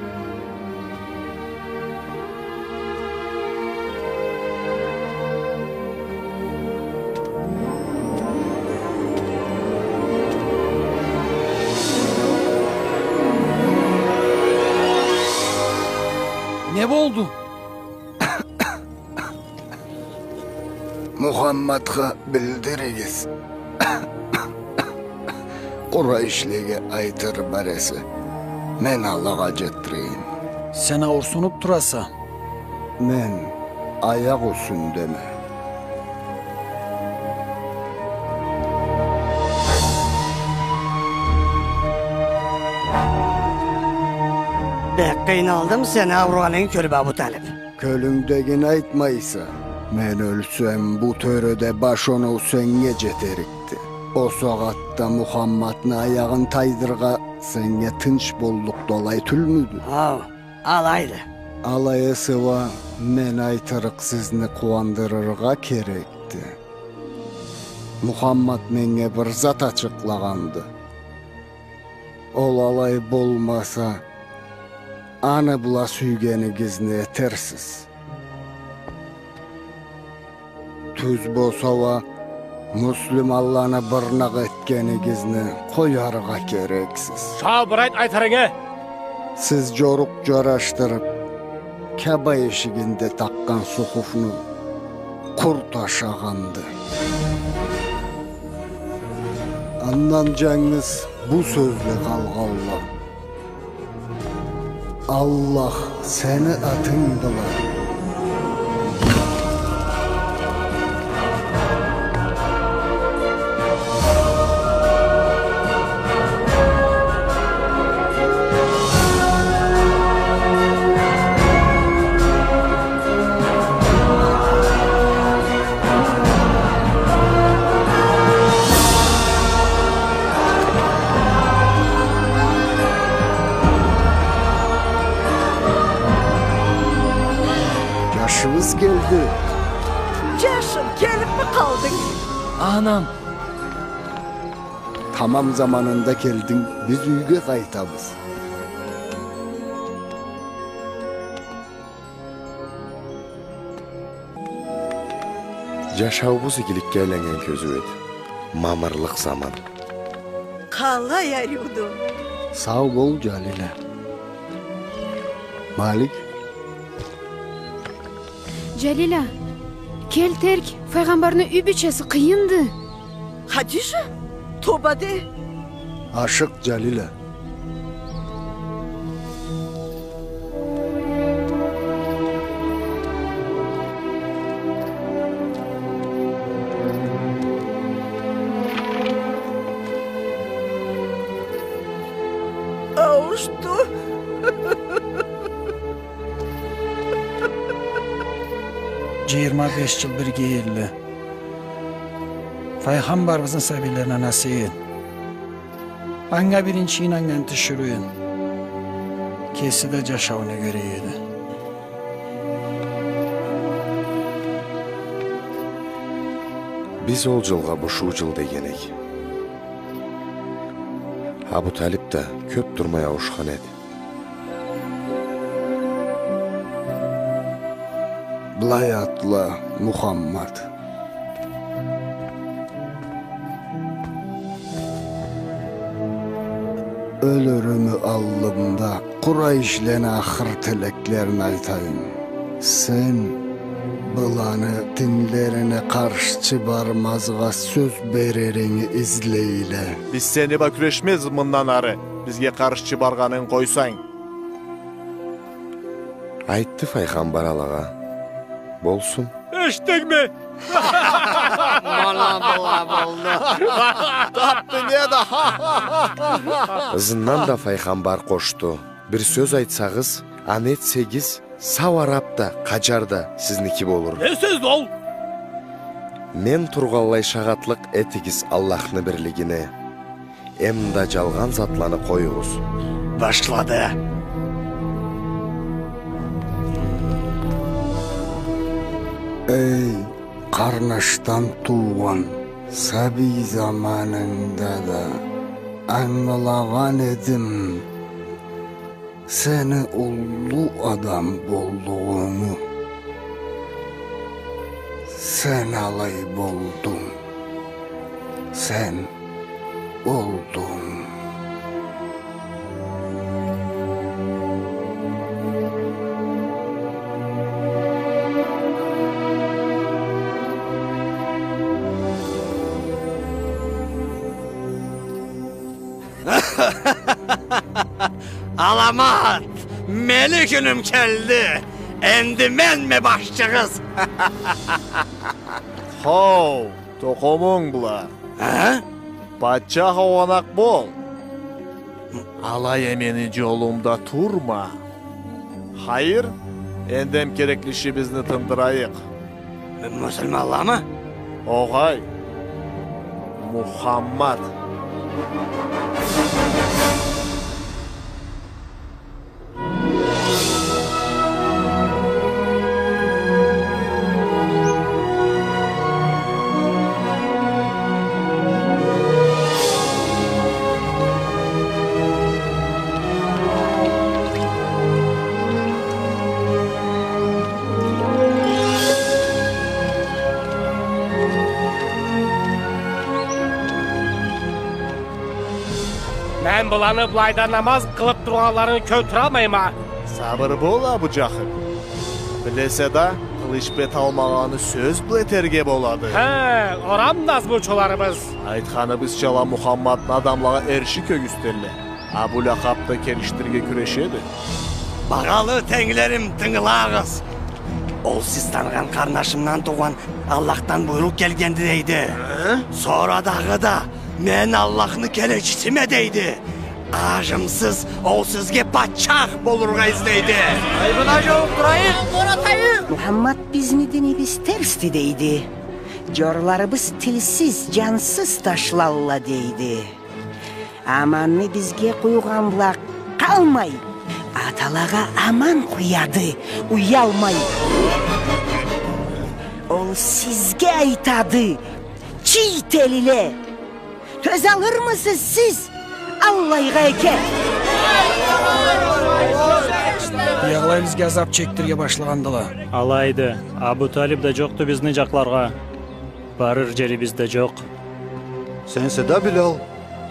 Не болду? Мухаммадха билдиригиз. Къурайшлеге айтыр бар эсе, мен алагъа джетдирейим. Сен ауурсунуб тураса. Мен аякъ юсюндеме. Бек къыйналдым сени ауругъанынгы кёрюб, Абу Талиб. Кёлюнгдегин айтмайса. Мен ёлсем, бу тёреде баш оноу сеннге джетерикди. Ол сагъатда Мухаммадны аягъын тайдырыргъа сеннге тынч боллукъду, алай тюлмюдю? Хау, алайды. Алай эсе уа, мен айтырыкъ, сизни къууандырыргъа керекди. Мухаммад меннге бир зат ачыкълагъанды. Ол алай болмаса, аны бла сюйгенигизни этерсиз. Тюз болса уа, муслиманланы бырнакъ этгенигизни къояргъа керексиз. Сау, бир айт айтырынгы. Сиз джорукъ джарашдырыб, Каба эшигинде такъгъан сухуфну къурт ашагъанды. Андан джангыз бу сёзле къалгъанла. Аллах, сени атынг бла. Джашыбыз келди. Джашым, келибми къалдынг? Анам! Тамам заманында келдинг, биз юйге къайтабыз. Джашауубуз игиликге айланнган кёзюу эди. Мамырлыкъ заман. Къалай ариуду! Сау бол, Джалила. Малик. Джалила, кел терк, файгъамбарны юй бийчеси къыйынды. Хадижа, тоба де. Ашыкъ, Джалила. Ауушду. Джыйырма беш джыл бирге эдиле. Файгъамбарыбызны сабийлерине насип эт. Анга биринчи ийнаннган тиширыуун кеси да джашауну кёре эди. Биз ол джылгъа бушуу джыл деген эдик. Абу Талиб да кёб турмай ауушхан эди. Былай атла, Мухаммад. Ёлюрюмю аллымда Къурайшлени ахыр тилеклерин айтайым. Сен быланы динлерине къаршчы бармазгъа сёз береринги излейле. Биз сени бла кюрешмезбиз мындан ары, бизге къаршчы баргъанынгы къойсанг. Айтды файгъамбар алагъа: «Болсун». Эшитдингми? Мана была болду. Тапды не да. Ызындан да файгъамбар къошду: «Бир сёз айтсагъыз, аны этсегиз, сау араб да, къаджар да сизники болур». Не сёздю ол? Мен тургъанлай шагъатлыкъ этигиз Аллахны бирлигине. Эм да джалгъан затланы къоюгъуз. Башлады. Эй, къарнашдан туугъан, сабий заманынгда да ангылагъан эдим сени уллу адам боллугъунгу. Сен алай болдунг. Сен болдунг. Аламат! Мени кюнюм келди! Энди менме башчыгъыз! Хоу, тукъумунг бла. А? Патчах огъанакъ бол. Алай а мени джолумда турма. Хайыр, энди эм керекли ишибизни тындырайыкъ. М-, муслиманламы? Огъай, Мухаммад. Мен быланы былайда намаз къылыб тургъанларын кёлтюралмайма. Сабыр бол, Абу Джахил. Билесе да, къылыч бла эталмагъанны сёз бла этерге болады. Хы, орам назмучуларыбыз. Айтханыбызча, ала Мухаммадны адамлагъа эрши кёргюзтелле. Абу Лахаб да келишдирирге кюрешеди. Багъалы тенглерим, тынгылагъыз. Ол сиз таныгъан къарнашымдан туугъан Аллахдан буйрукъ келгенди дейди. Хы? Сора дагъыда, мен Аллахны келечисиме дейди. Ажымсыз ол сизге патчах болургъа излейди. Айбына джолукъдурайыкъ! Мухаммад бизни динибиз терсди дейди. Джорларыбыз тилсиз, джансыз ташлалла дейди. Аманны бизге къуйгъан бла къалмай, аталагъа аман къуяды, уялмай. Ол сизге айтады, чий телиле! Тёзалырмысыз сиз аллайгъа экен? Биягъылай бизге азаб чекдирирге башлагъандыла. Алайды, Абу Талиб да джокъду бизни джакъларгъа. Барыр джерибиз да джокъ. Сенсе да, Билал?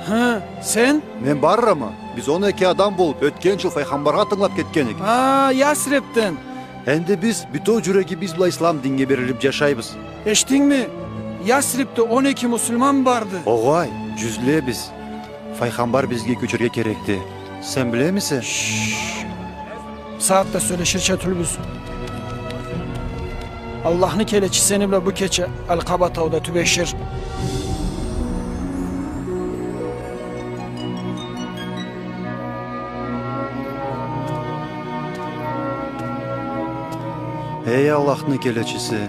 Хы, сен? Мен барырма. Биз он эки адам болуб, ётген джыл файгъамбаргъа тынгылаб кетген эдик. А, Ясрибден. Энди биз бютеу джюрегибиз бла ислам диннге берилиб джашайбыз. Эшитдингми? Ясрибде он эки муслиман барды. Огъай, джюзлебиз. Файгъамбар бизге кёчерге керекди. Сен билемисе? Шш. Сагъатда сёлеширча тюлбюз. Аллахны келечи сени бла бу кече Алкъаба тауда тюбешир. Эй Аллахны келечиси,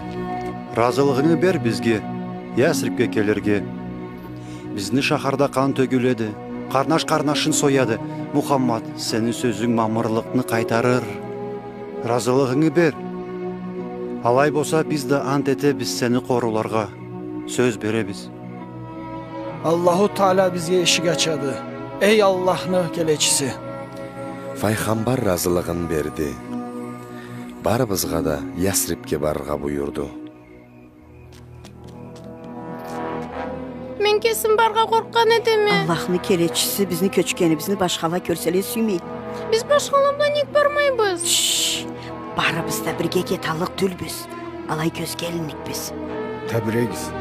разылыгъынгы бер бизге Ясрибге келирге. Бизни шахарда къан тёгюледи. Къарнаш къарнашын сояды. Мухаммад, сени сёзюнг мамырлыкъны къайтарыр. Разылыгъынгы бер. Алай болса, биз да ант этебиз сени къорууларгъа. Сёз беребиз. Аллаху Таала бизге эшик ачады. Эй Аллахны келечиси! Файгъамбар разылыгъын берди. Барыбызгъа да Ясрибге барыргъа буюрду. Мен кесим барыргъа къоркъгъан этеме. Аллахны келечиси бизни кёчгенибизни башхала кёрселе сюймейди. Биз башхала бла нек бармайбыз? Шш! Барыбыз да бирге кеталлыкъ тюлбюз. Алай кёзге илинникбиз. Тебирегиз.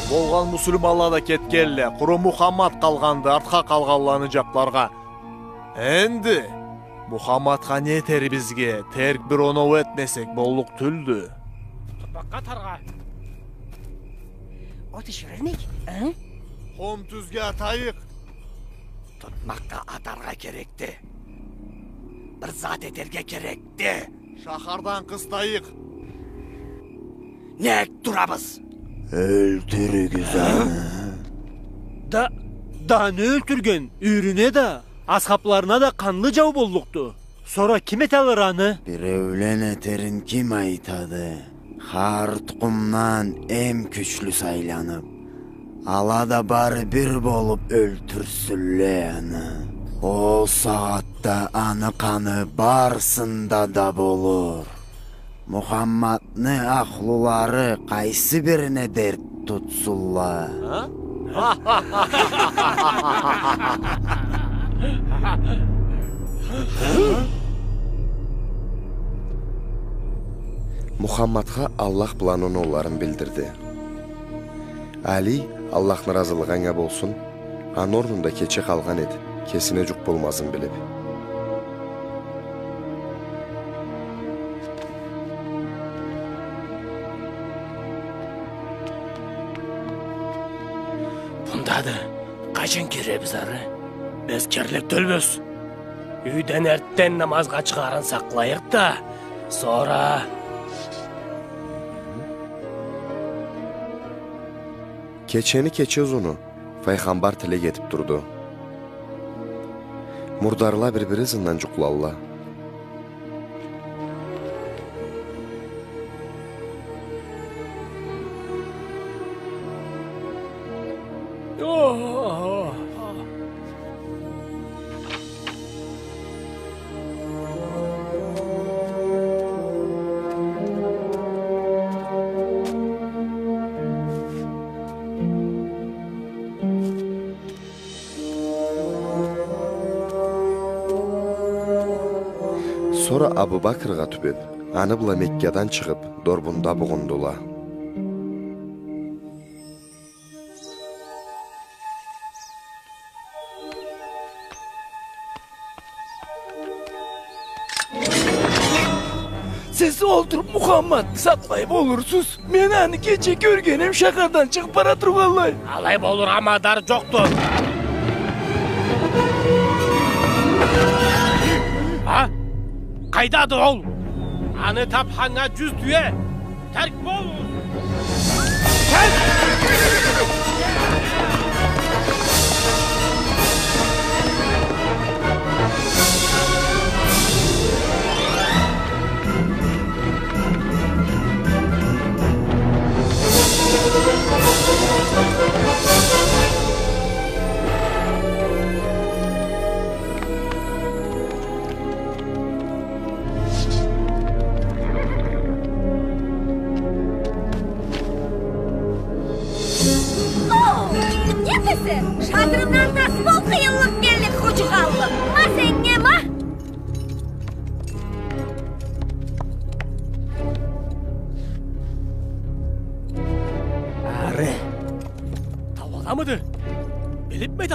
Болгъан муслиманла да кетгенле, къуру Мухаммад къалгъанды артха къалгъанланы джакъларгъа. Энди Мухаммадха не этерибизге терк бир оноу этмесек боллукъ тюлдю. Тутмакъгъа атаргъа. От иширирмик, а? Къум тюзге атайыкъ. Тутмакъгъа атаргъа керекди. Бир зат этерге керекди. Шахардан къыстайыкъ. Нек турабыз? Ёлтюрюгюз аны. Да, да аны ёлтюрген, юйюрюне да, асхабларына да къанлы джау боллукъду. Сора ким эталыр аны? Биреулен этерин ким айтады? Хар тукъумдан эм кючлю сайланыб, ала да бары бир болуб ёлтюрсюнле аны. Ол сагъатда аны къаны барысында да болур. Мухаммадны ахлулары къайсы бирине дерт тутсунла? А? Мухаммадха Аллах быланы оноуларын билдирди. Али, Аллахны разылыгъы анга болсун, аны орнунда кече къалгъан эди, кесине джукъ болмазын билиб. Мындады, къачан киребиз ары? Биз кирлик тюлбюз. Юйден эртден намазгъа чыгъарын сакълайыкъ да, сора. Кечени кече узуну Файгъамбар тилек этиб турду. Мурдарла бир-бири ызындан джукълалла. Сора Абу Бакргъа тюбеб, аны бла Меккадан чыгъыб, дорбунда бугъундула. Сиз олтуруб Мухаммадны сакълай болурсуз. Мен аны кече кёргенем, шахардан чыгъыб бара тургъанлай. Алай болургъа мадар джокъду. А? Къайдады ол? Аны табханнга джюз тюе. Терк бол! Терк!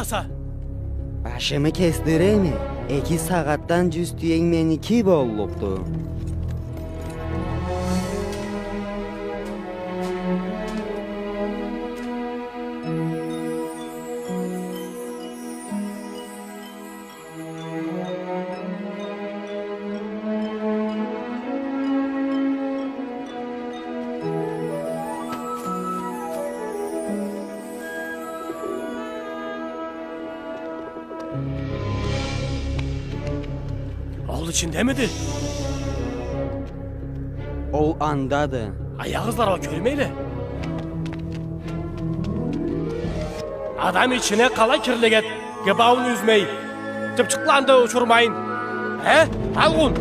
Са. Башымы кесдиреме? Эки сагъатдан джюз тюенг меники боллукъду. Ол ичиндемиди? Ол андады. Аягъызла уа кёрмейле. Адам ичине къалай кирлик эт, гыбауун юзмей, чыпчыкъланы да учурмайын. Э, алгъун!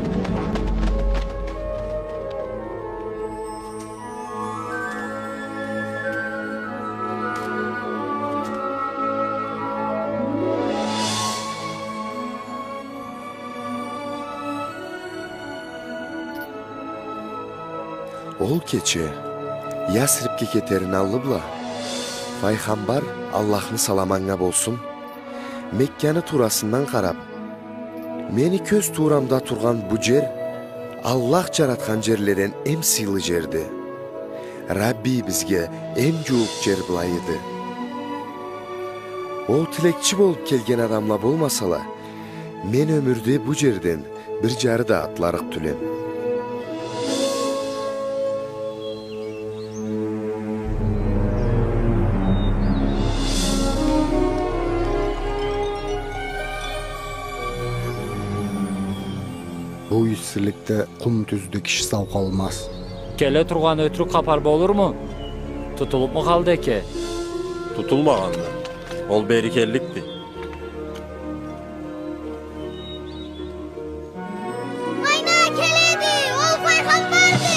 Ол кече Ясрибге кетерини аллы бла, Файгъамбар, Аллахны саламы анга болсун, Мекканы туурасындан къараб: «Мени кёз туурамда тургъан бу джер Аллах джаратхан джерледен эм сыйлы джерди. Раббийибизге эм джууукъ джер былайыды. Ол тилекчи болуб келген адамла болмасала, мен ёмюрде бу джерден бир джары да атларыкъ тюлем». Бу иссиликде къум тюзде киши сау къалмаз. Келе тургъан ётюрюк хапар болурму? Тутулубму къалды эке? Тутулмагъанды. Ол беркелликди. Майна келеди, ол файгъамбарды!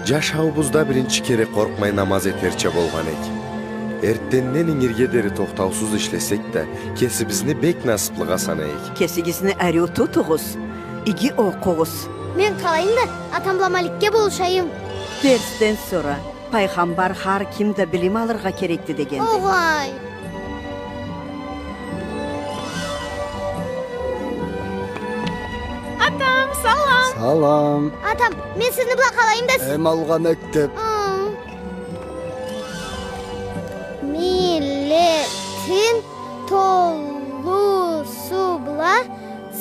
Джашауубузда биринчи кере къоркъмай намаз этерча болгъан эк. Эртденден ингирге дери тохтаусуз ишлесек да, кесибизни бек насыблыгъа санайыкъ. Кесигизни ариу тутугъуз, иги окъугъуз. Мен къалайым да, атам бла Маликге болушайым. Дерсден сора, Пайгъамбар хар ким да билим алыргъа керекди дегенди. Огъай. Атам, салам. Салам. Атам, мен сизни бла къалайым да сиз. Эм алгъа мектеб. Ы. Миллетин толусу бла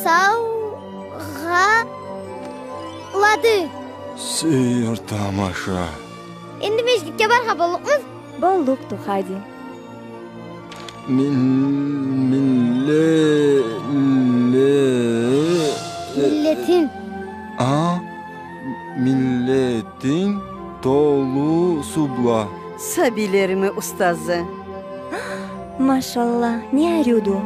саугъалады. Сейир тамаша. Энди межгитге баргъа боллукъмуз? Боллукъду, хайди. Мин-, милле-, ле-, Миллетин. А? Миллетин толусу бла. Сабийлерими устазы. Машалла, не ариуду.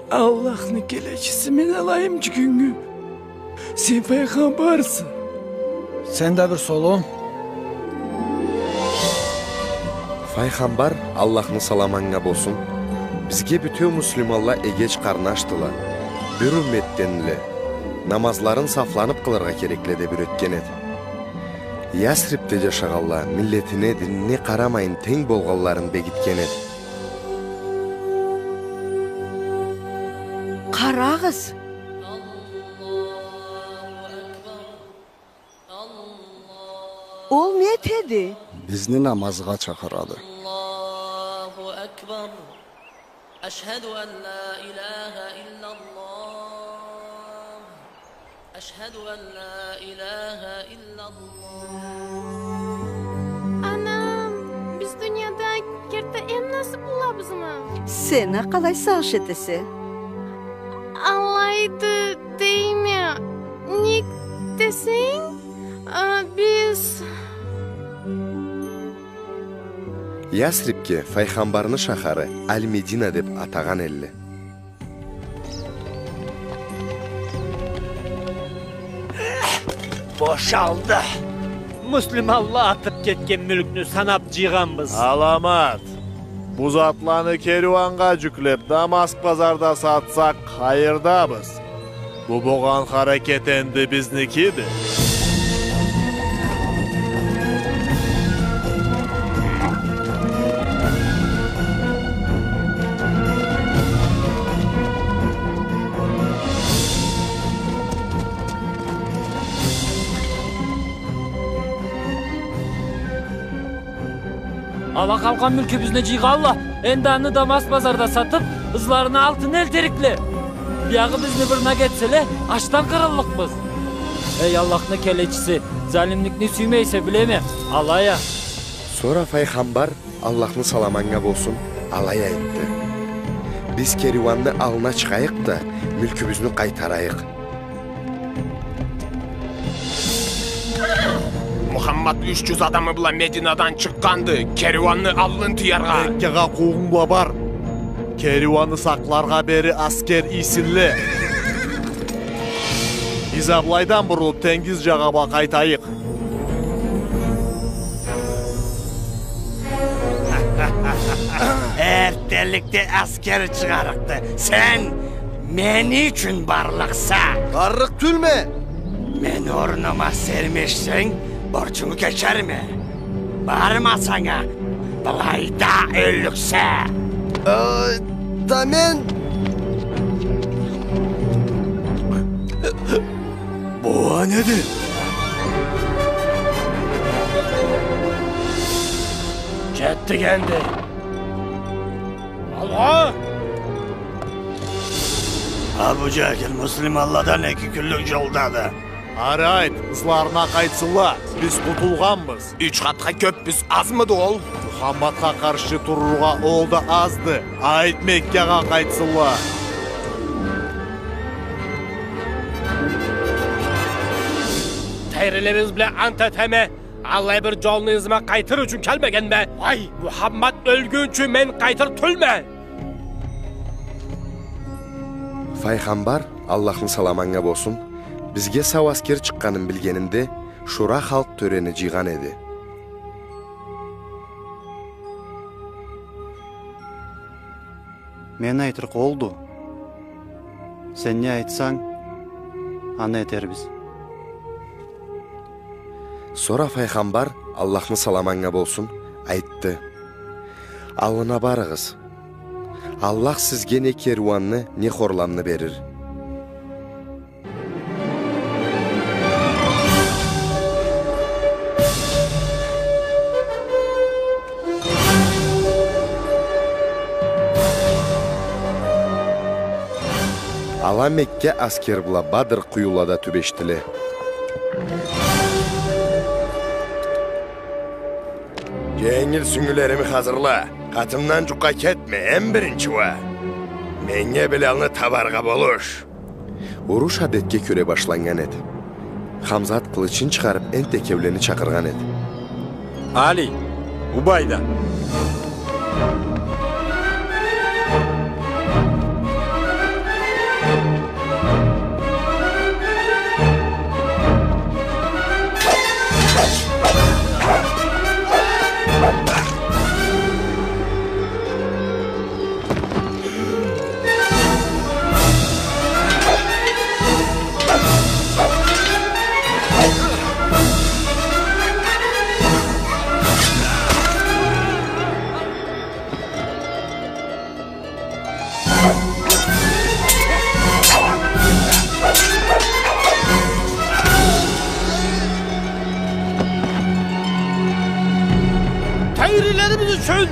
Аллахны келечиси, мен алайым джюгюнгю. Сен файгъамбарса. Сен да бир солу. Файгъамбар, Аллахны саламы анга болсун, бизге бютеу муслиманла эгеч-къарнашдыла, бир умметдендиле, намазларын сафланыб къылыргъа керекле деб юретген эди. Ясрибде джашагъанла миллетине, динине къарамайын тенг болгъанларын бегитген эди. Къарагъыз! Ол не этеди? Бизни намазгъа чакъырады. أشهد أن لا إله إلا الله. Анам, биз дунияда керти эм насыплылабызмы? Сен а къалай сагъыш этесе? Алайды дейме. Нек десенг, а, биз Ясрибге файгъамбарны шахары Аль-Медина деб атагъан элле. Бошалды. Муслиманла атыб кетген мюлкню санаб джыйгъанбыз. Аламат. Бу затланы кериуаннга джюклеб, Дамаск базарда сатсакъ, хайырдабыз. Бу болгъан харакет энди бизникиди. Ала къалгъан мюлкюбюзню джыйгъанла, энди аны Дамаск базарда сатыб, ызларына алтын элтерикле. Биягъы бизни бырнак этселе, ачдан къырыллыкъбыз. Эй, Аллахны келечиси, залимликни сюймейсе, билеме, алай а. Сора файгъамбар, Аллахны саламы анга болсун, алай айтды: «Биз кериуанны аллына чыгъайыкъ да, мюлкюбюзню къайтарайыкъ». Мухаммад юч джюз адамы бла Мединадан чыкъгъанды, кериуанны аллын тыяргъа. Меккагъа къуугъунг бла бар. Кериуанны сакъларгъа бери аскер ийсинле. Биз а былайдан бурулуб, тенгиз джагъа бла къайтайыкъ. Эртденликде аскер чыгъарыкъды. Сен мени ючюн барлыкъса. Барлыкъ тюлме! Мени орнума сермешсенг, борчунгу кечерме. Бармасанг а, былайда ёллюксе. Э, да мен... Бу а неди? Джетдик энди. Алгъа! Абу Джахил муслиманладан эки кюнлюк джолдады. Ары айт, ызларына къайтсынла, биз къутулгъанбыз. Юч къатха кёббюз, азмыды ол? Мухаммадха къаршы турургъа ол да азды. Айт, Меккагъа къайтсынла. Тейрилерибиз бла ант этеме, аллай бир джолну ызыма къайтыр ючюн келмегенме. Уай, Мухаммад ёлгюнчю мен къайтыр тюлме. Файгъамбар, Аллахны саламы анга болсун, бизге сау аскер чыкъгъанын билгенинде, Шура халкъ тёрени джыйгъан эди. Мен айтырыкъ олду. Сен не айтсанг, аны этербиз. Сора файгъамбар, Аллахны саламы анга болсун, айтды: «Аллына барыгъыз. Аллах сизге не керуанны, не хорламны берир». Ала Мекка аскер бла Бадр къуюлада тюбешдиле. Дженгил сюнгюлерими хазырла, къатымдан джукъгъа кетме, эм биринчи уа меннге Билалны табаргъа болуш. Уруш адетге кёре башланнган эди. Хамзат къылычын чыгъарыб, энтда экеулени чакъыргъан эди. Али, Убайда. Тейрилерибиз ючюн!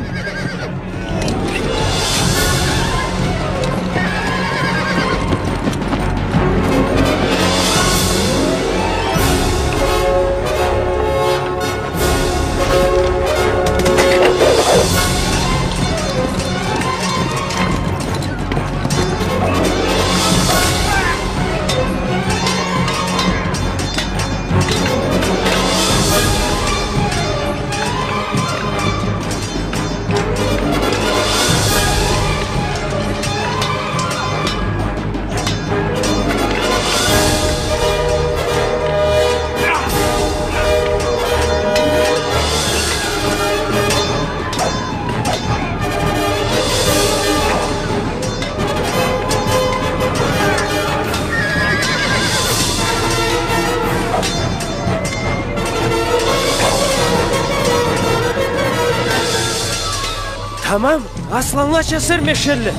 Тамам, асланлача сермешелле.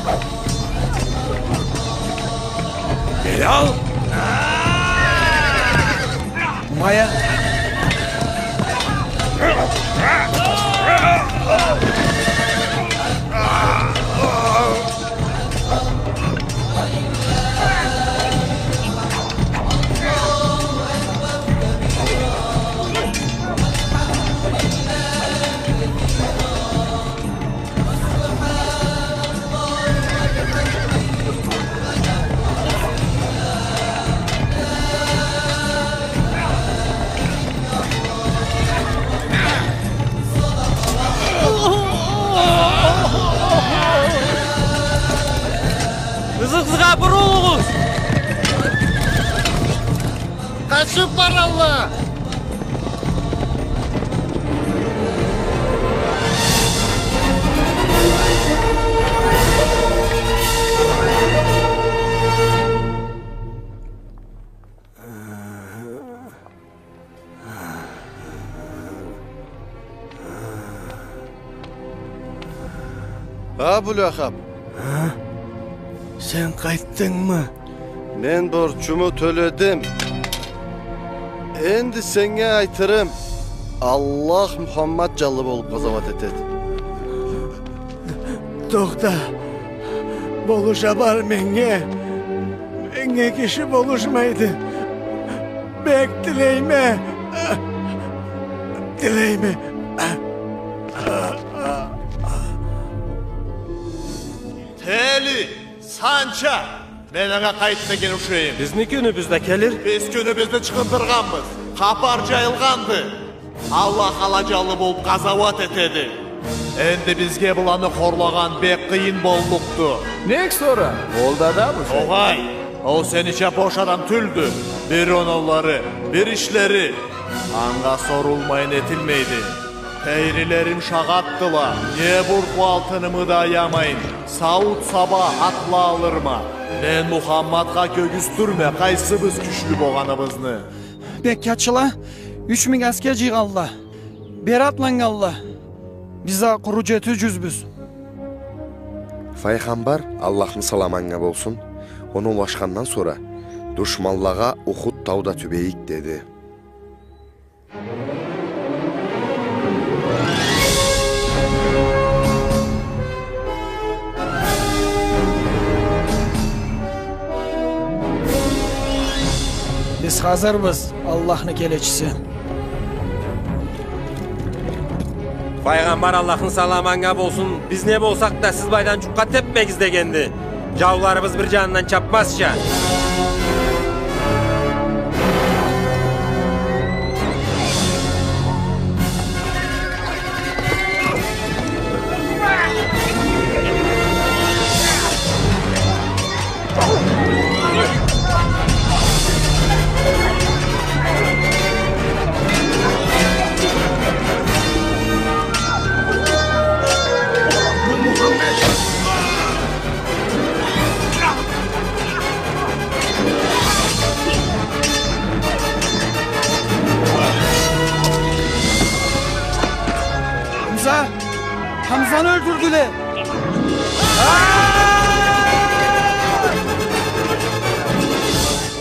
Билал! Мая! Ызыгъызгъа бурулугъуз! Къачып баралла! Абу Лахаб! А? Сен къайтдынгмы? Мен борчуму тёледим. Энди сеннге айтырым. Аллах Мухаммад джанлы болуп къазауат этеди. Тохта. Болуша бар меннге. Меннге киши болушмайды. Бек тилейме. Тилейме. Тели, Санча! Мен анга къайт деген ушайым. Бизни кюнюбюз да келир. Биз кюнюбюзню чыгъындыргъанбыз. Хапар джайылгъанды. Аллах ала джанлы болуп къазауат этеди. Энди бизге быланы хорлагъан бек къыйын боллукъду. Нек сора? Ол да адаммы? Огъай, ол сенича бош адам тюлдю. Бир оноулары, бир ишлери. Анга сорулмайын этилмейди. Тейрилерим шагъатдыла, не бурду алтынымы да аямайын, сауут-саба атла алырма. Мен Мухаммадха кёргюзтюрме, къайсыбыз кючлю богъаныбызны. Беккачыла юч минг аскер джыйгъанла, бери атланнганла. Биз а къуру джети джюзбюз. Файгъамбар, Аллахны саламы анга болсун, оноулашхандан сора, душманлагъа Ухуд тауда тюбейик, деди. Биз хазырбыз, Аллахны келечиси. Файгъамбар, Аллахны саламы анга болсун, биз не болсакъ да, сиз былайдан джукъгъа тепмегиз дегенди. Джауларыбыз бир джанындан чапмазча. Хамза! Хамзаны ёлтюрдюле!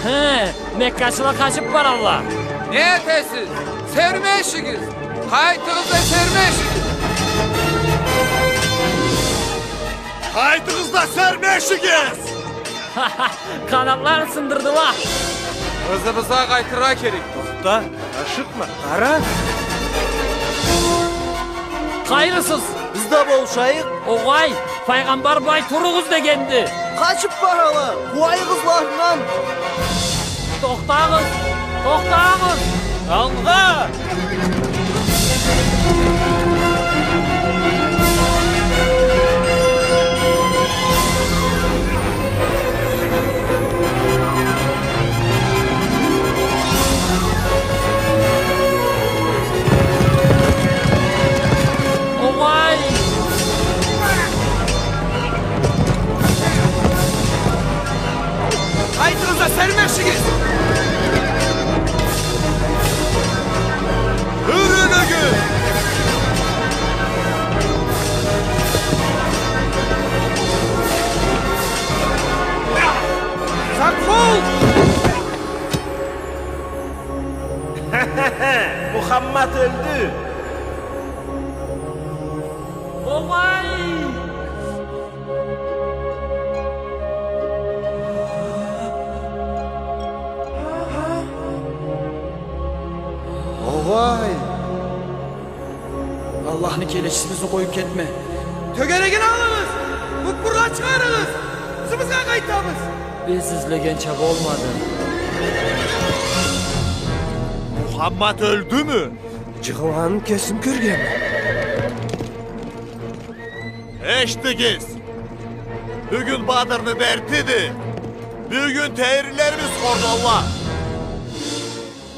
Хы, меккачыла къачып баралла. Не этесиз? Сермешигиз! Къайтыгъыз да сермешигиз! Къайтыгъыз да сермешигиз! Къанатларын сындырдыла. Ызыбызгъа къайтыргъа керек. Тохта, ашыкъма, къара. Къайрысыз? Биз да болушайыкъ. Огъай, файгъамбар былай туругъуз дегенди. Къачып барала, къууайыкъ ызларындан. Тохтагъыз! Тохтагъыз! Алгъа! Огъай! Къайтыгъыз да сермешигиз! Огъай! Огъай! Аллахны келечиси, бизни къоюб кетме. Тёгерегин алыгъыз! Къупкъургъа чыгъарыгъыз! Ызыбызгъа къайтабыз! Биз излегенча болмады. Мухаммад ёлдюмю? Джыгъылгъанын кесим кёргенме. Эшитигиз! Бюгюн Бадрны дертиди. Бюгюн тейрилерибиз хорладыла.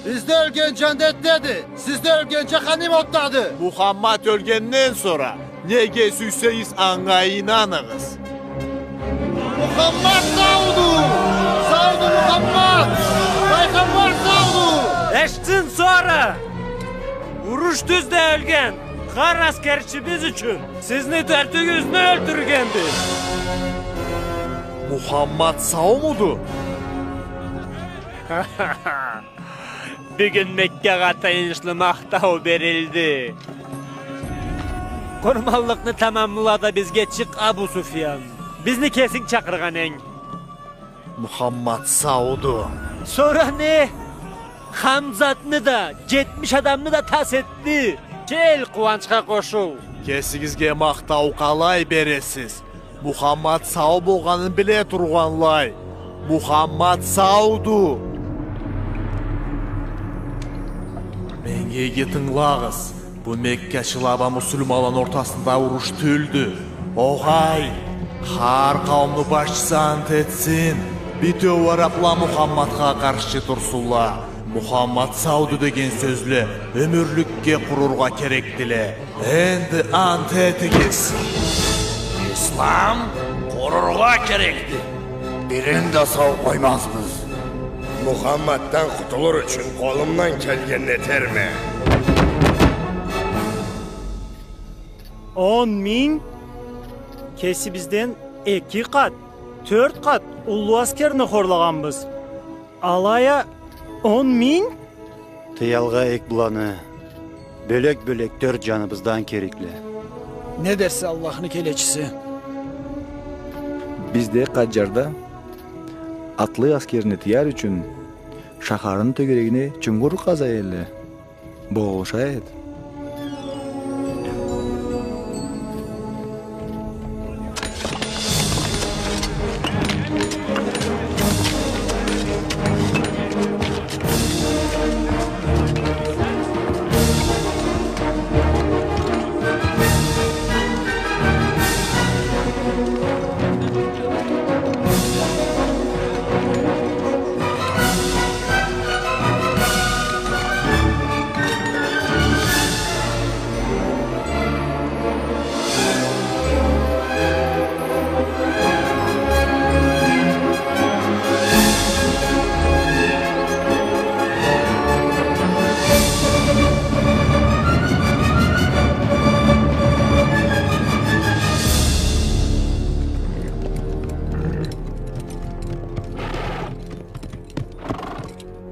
Бизде ёлген джандетдеди, сизде ёлген джаханим отдады. Мухаммад ёлгенден сора, неге сюйсегиз анга ийнаныгъыз. Мухаммад сауду! Сауду Мухаммад! Пайгъамбар сауду! Эшитин сора! Уруш тюзде ёлген хар аскерчибиз ючюн сизни тёртюгюзню ёлтюргенди. Мухаммад саумуду? Бюгюн Меккагъа тыйыншлы махтау берилди. Къурманлыкъны тамамла да бизге чыкъ, Абу Суфьян. Бизни кесинг чакъыргъан энг. Мухаммад сауду. Сора не? Хамзатны да, джетмиш адамны да тас этди. Кел, къууанчха къошул. Кесигизге махтау къалай бересиз? Мухаммад сау болгъанын биле тургъанлай. Мухаммад сауду. Меннге иги тынгылагъыз. Бу меккачыла бла муслиманланы ортасында уруш тюлдю. Огъай, хар къауумну башчысы ант этсин, битеу арабла Мухаммадха къаршы турсунла. Мухаммад сауду деген сёзле ёмюрлюкге къурургъа керекдиле. Энди ант этигиз. Ислам къурургъа керекди. Бирин да сау къоймазбыз. Мухаммаддан къутулур ючюн къолумдан келгенни этерме. Он минг? Кесибизден эки къат, тёрт къат уллу аскерни хорлагъанбыз. Алай а он минг? Тыялгъа эк быланы. Бёлек-бёлек тёрт джаныбыздан керекле. Не дерсе, Аллахны келечиси? Бизде Къаджарда атлы аскерни тыяр ючюн шахарны тёгерегине чунгур къаза элле. Болуша эди.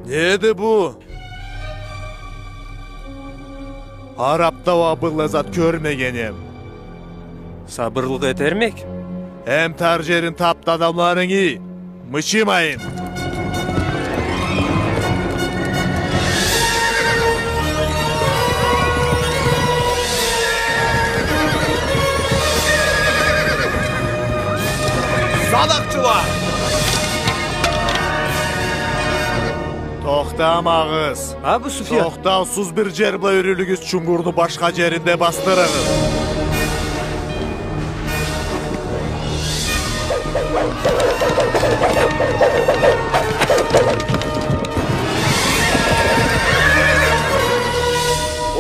Неди бу? Арабда уа быллай зат кёрмегенем. Сабырлыкъ этермек. Эм тар джерин таб да адамларынгы, мычымайын. Садакъчыла! Тохтамагъыз! Абу Суфьян! Тохтаусуз бир джер бла юрюлюгюз, чунгурну башха джеринде басдырыгъыз.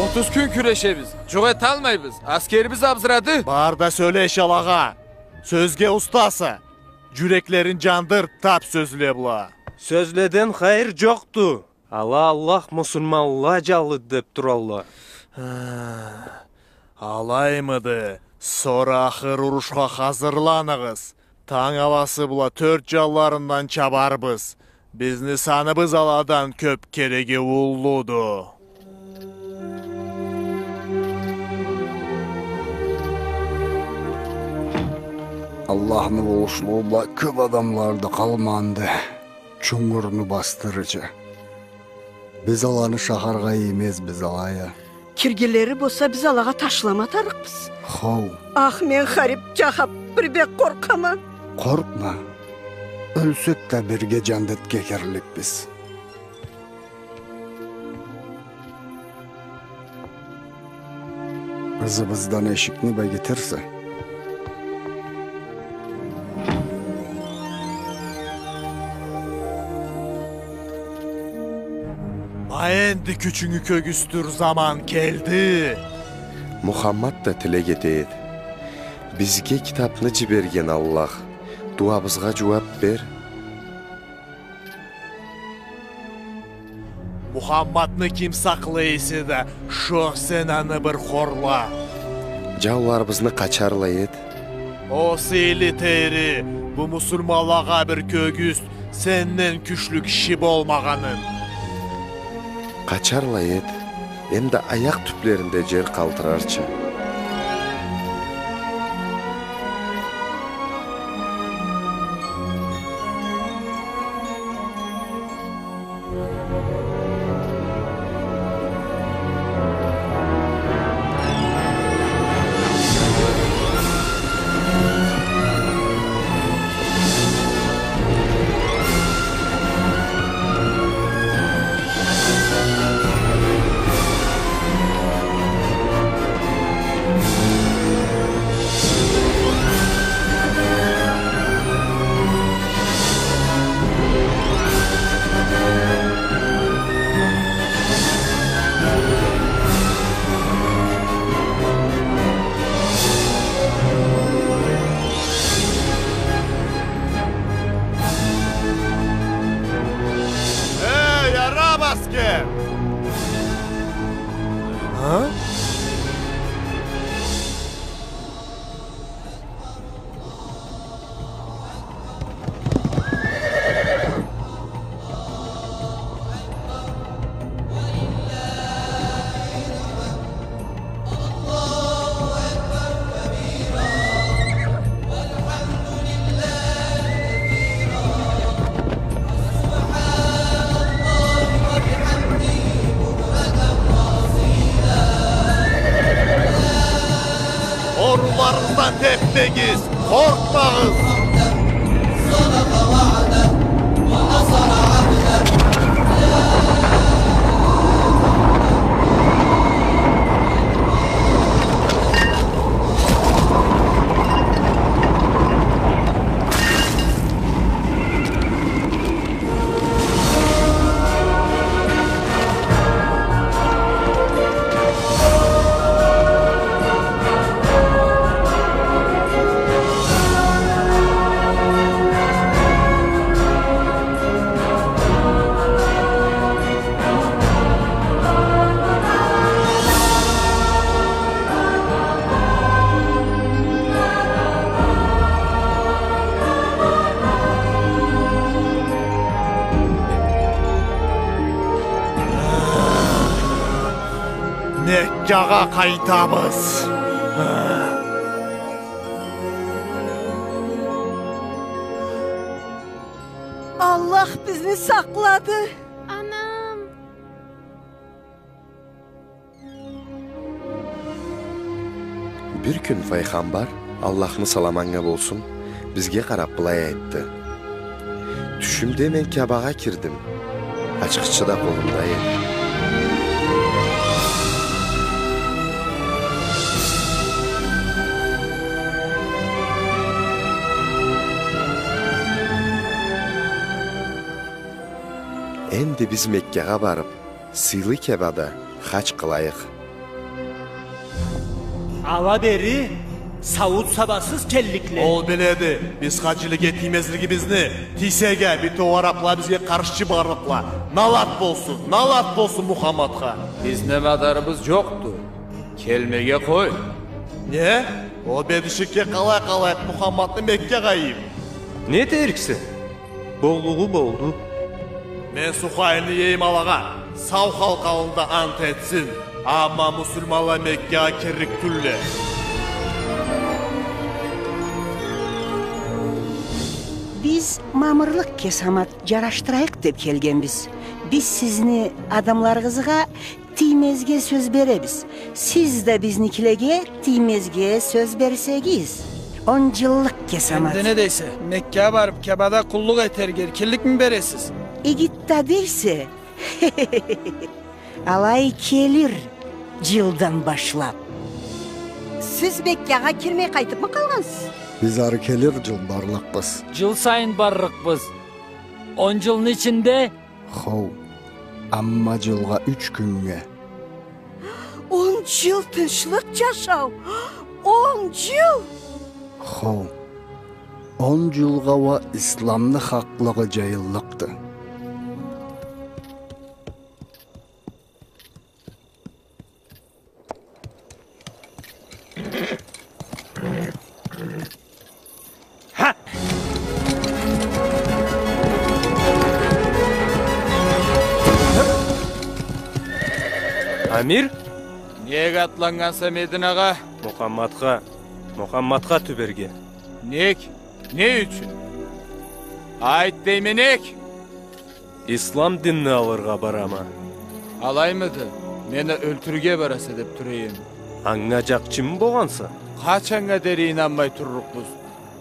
Отуз кюн кюрешебиз, джукъ эталмайбыз, аскерибиз абзырады. Бар да сёлеш алагъа. Сёзге устаса. Джюреклерин джандыр таб сёзле бла. Сёзледен хайыр джокъду. Ала Аллах муслиманла джанлыды деб туралла. Алаймыды? Сора ахыр урушха хазырланыгъыз. Танг аласы бла тёрт джанларындан чабарбыз. Бизни саныбыз аладан кёб кереге уллуду. Аллахны болушлугъу бла кёп адамлары да къалмагъанды чунгурну басдырырча. Биз аланы шахаргъа иймезбиз, алай а. Киргенлери болса, биз алагъа ташлама тарыкъбыз. Хоу. Ах, мен харип, джахап, бир бек къоркъама. Къоркъма. Ёлсек да, бирге джандетге кирликбиз. Ызыбыздан эшикни бегитерсе. Ма энди кючюнгю кёргюзтюр заман келди. Мухаммад да тилек эте эди. Бизге китапны джиберген Аллах, дуабызгъа джууап бер. Мухаммадны ким сакълай эсе да, шо сен аны бир хорла. Джауларыбызны къачарла эт. О сыйлы Тейри, бу муслиманлагъа бир кёргюзт сенден кючлю киши болмагъанын. Къачарла эт, эмда аякъ тюплеринде джер къалтырарча. Эй, араб аскер! А? Орунларыгъыздан тепмегиз, къоркъмагъыз! Меккагъа къайтабыз. Аллах бизни сакълады. Анам! Бир кюн файгъамбар, Аллахны саламы анга болсун, бизге къарап былай айтды: «Тюшюмде мен Кябагъа кирдим, ачхычы да къолумда эди. Энди биз Меккагъа барып, сыйлы Кябада хадж къылайыкъ». Ала бери сауут-сабасыз келликле. Ол биледи биз хаджилеге тиймезлигибизни. Тийсек а, бютеу арапла бизге къаршчы барлыкъла. Налат болсун, налат болсун Мухаммадха. Бизни мадарыбыз джокъду. Келмеге къой. Не? Ол бедишикге къалай къалайыкъ Мухаммадны Меккагъа ийип? Не этериксе? Боллугъу болду. Мен Сухайлны иейим алагъа, сау халкъ аллында ант этсин, амма муслиманла Меккагъа кирлик тюлле. Биз мамырлыкъ, Кесамат, джарашдырайыкъ деб келгенбиз. Биз сизни адамларыгъызгъа тиймезге сёз беребиз. Сиз да бизникилеге тиймезге сёз берсегиз. Он джыллыкъ, Кесамат. Энди не дейсе? Меккагъа барыб, Каабада къуллукъ этерге эркинликми бересиз? Игит да дейсе? Алай келир джылдан башлаб. Сиз Меккагъа кирмей къайтыбмы къалгъансыз? Биз ары келир джыл барлыкъбыз. Джыл сайын барлыкъбыз. Он джылны ичинде? Хоу, амма джылгъа юч кюннге. Он джыл тынчлыкъ джашау. Он джыл! Хоу, он джылгъа уа исламны хакълыгъы джайыллыкъды. Ха! Амир? Нек атланнганса Мединагъа? Мухаммадха, Мухаммадха тюберге. Нек? Не ючюн? Айт дейме, нек? Ислам динни алыргъа барама. Алаймыды? Мени ёлтюрге бараса деб тура эдим. Анга джакъчымы богъанса? Къачаннга дери ийнанмай турлукъбуз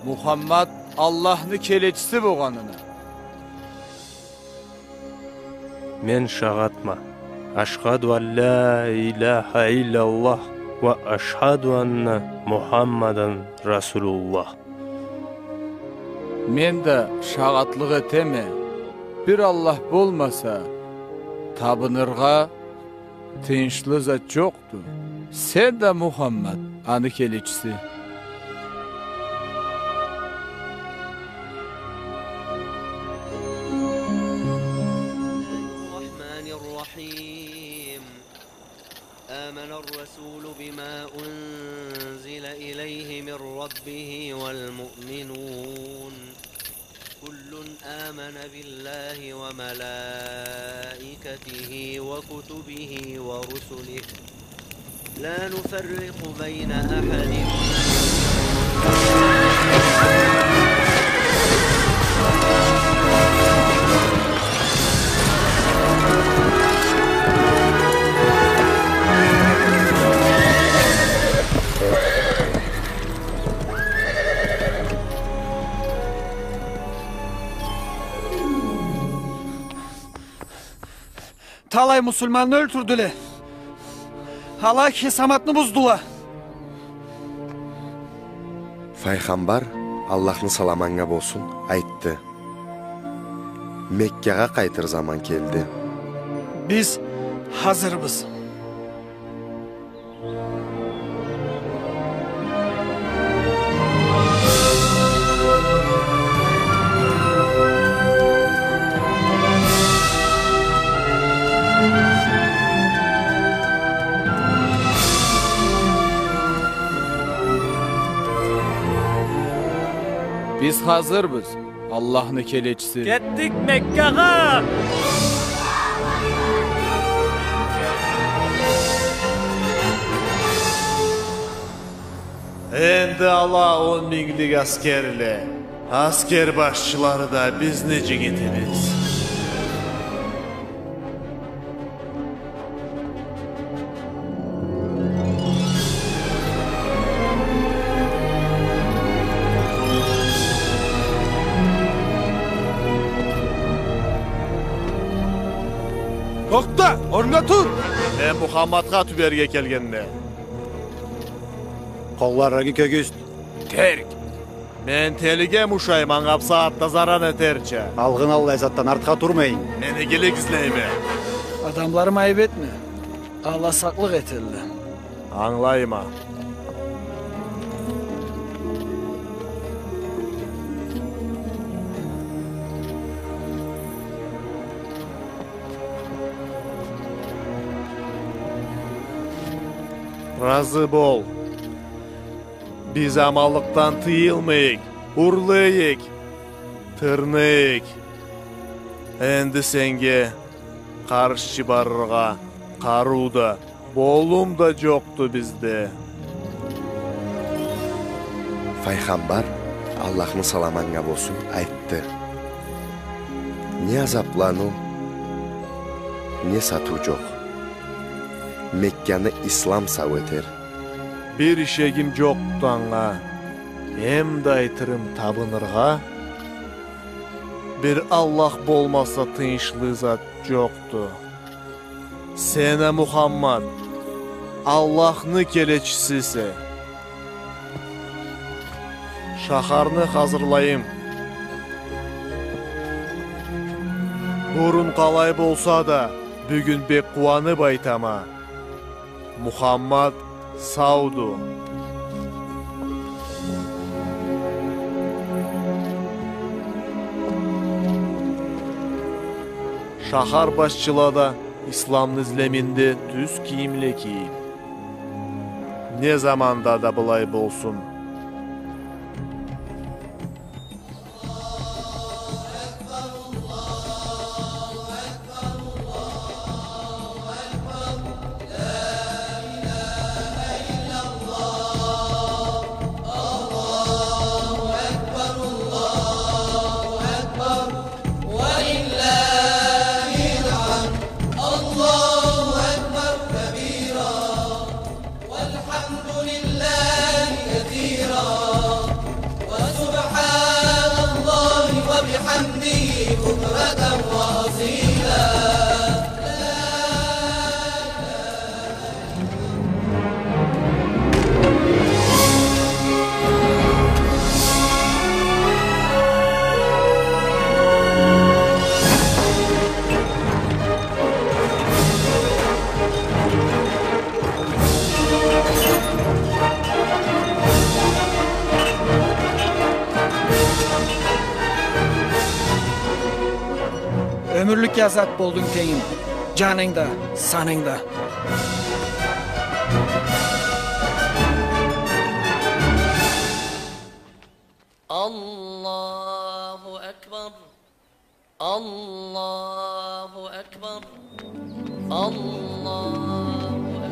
Мухаммад Аллахны келечиси богъанына? Мен шагъатма. Ашхаду ан ля иляха илляллах ва ашхаду анна Мухаммадан Расулуллах. Мен да шагъатлыкъ этеме, бир Аллах болмаса, табыныргъа тыйыншлы зат джокъду. Сен да, Мухаммад, аны келечиси. آمن الرسول بما أنزل إليه من ربه والمؤمنون. كل آمن بالله وملائكته وكتبه ورسله لا نفرق بين أحد. Талай муслиманны ёлтюрдюле. Ала Хисаматны буздула. Файгъамбар, Аллахны саламы анга болсун, айтды: Меккагъа къайтыр заман келди. Биз хазырбыз. Биз хазырбыз. Аллахны келечиси. Кетдик Меккагъа! Энди ала он минглик аскерле, аскер башчылары да бизни джигитибиз. Тохта! Орнунга тур! Мен Мухаммадха тюберге келгенме. Къолларынгы кёгюзт. Терк! Мен телиге мушайма, анга бусагъатда заран этерча. Алгъын аллай затдан артха турмайын. Мен игилик излейме. Адамларыма айып этме. Ала сакълыкъ этелле. Ангылайма. Разы бол. Биз аманлыкъдан тыйылмайыкъ, урлайыкъ, тырнайыкъ. Энди сеннге къаршы барыргъа къарыу да, болум да джокъду бизде. Файгъамбар Аллахны саламы анга болсун, айтды: «Не азапланыу, не сатыу джокъ. Мекканы ислам сау этер». Бир ишегим джокъду анга, эм да айтырым, табыныргъа. Бир Аллах болмаса, тыйыншлы зат джокъду. Сен а, Мухаммад, Аллахны келечисисе. Шахарны хазырлайым. Бурун къалай болса да, бюгюн бек къууанып айтама: Мухаммад сауду. Шахар башчыла да исламны излеминде тюз кийимле кийип. Не заманда да былай болсун. والحمد لله كثيرا وسبحان الله وبحمده بكرة وأصيلا. Ёмюрлюк азап болдунг, тенгим, джанынг да, санынг да. الله أكبر. الله أكبر. الله أكبر.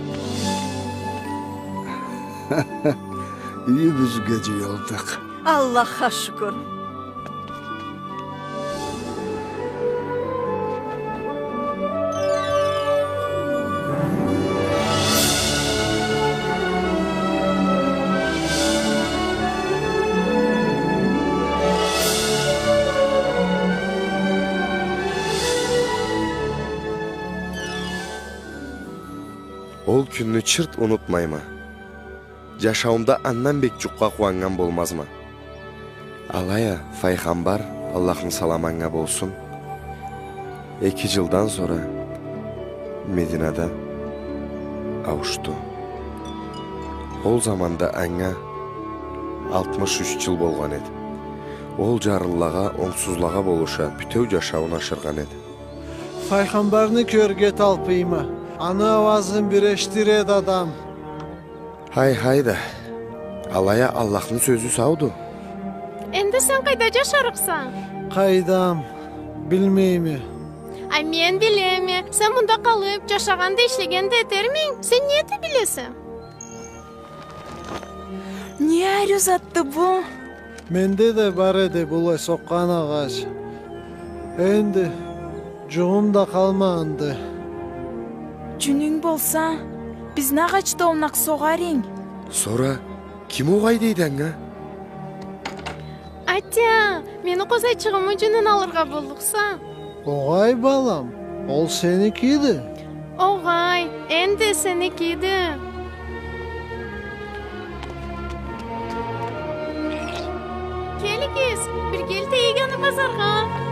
Юйюбюзге джыйылдыкъ. Аллахха шукур. Ол кюнню чырт унутмайма. Джашауумда андан бек джукъгъа къууаннган болмазма. Алай а Файгъамбар, Аллахны саламы анга болсун, эки джылдан сора Мединада ауушду. Ол заманда анга алтмыш юч джыл болгъан эди. Ол джарлылагъа, онгсузлагъа болуша, бютеу джашауун ашыргъан эди. Файгъамбарны кёрюрге талпыйма. Аны ауазын бир эшитир эди адам. Хай, хай да. Алай а Аллахны сёзю сауду. Энди сен къайда джашарыкъса? Къайдам, билмейме. А мен билеме. Сен мында къалып, джашагъан да, ишлеген да этерминг. Сен не эте билесе? Не ариу затды бу? Менде да бар эди былай сокъгъан агъач. Энди джугъум да къалмагъанды. Джюнюнг болса, бизни агъачда олнакъ согъар эдинг. Сора ким огъай дейди анга? Атя, мени къозайчыгъымы джюнюн алыргъа боллукъса. Огъай, балам, ол сеникиди. Огъай, энди сеникиди. Келигиз, бирге элтейик аны базаргъа.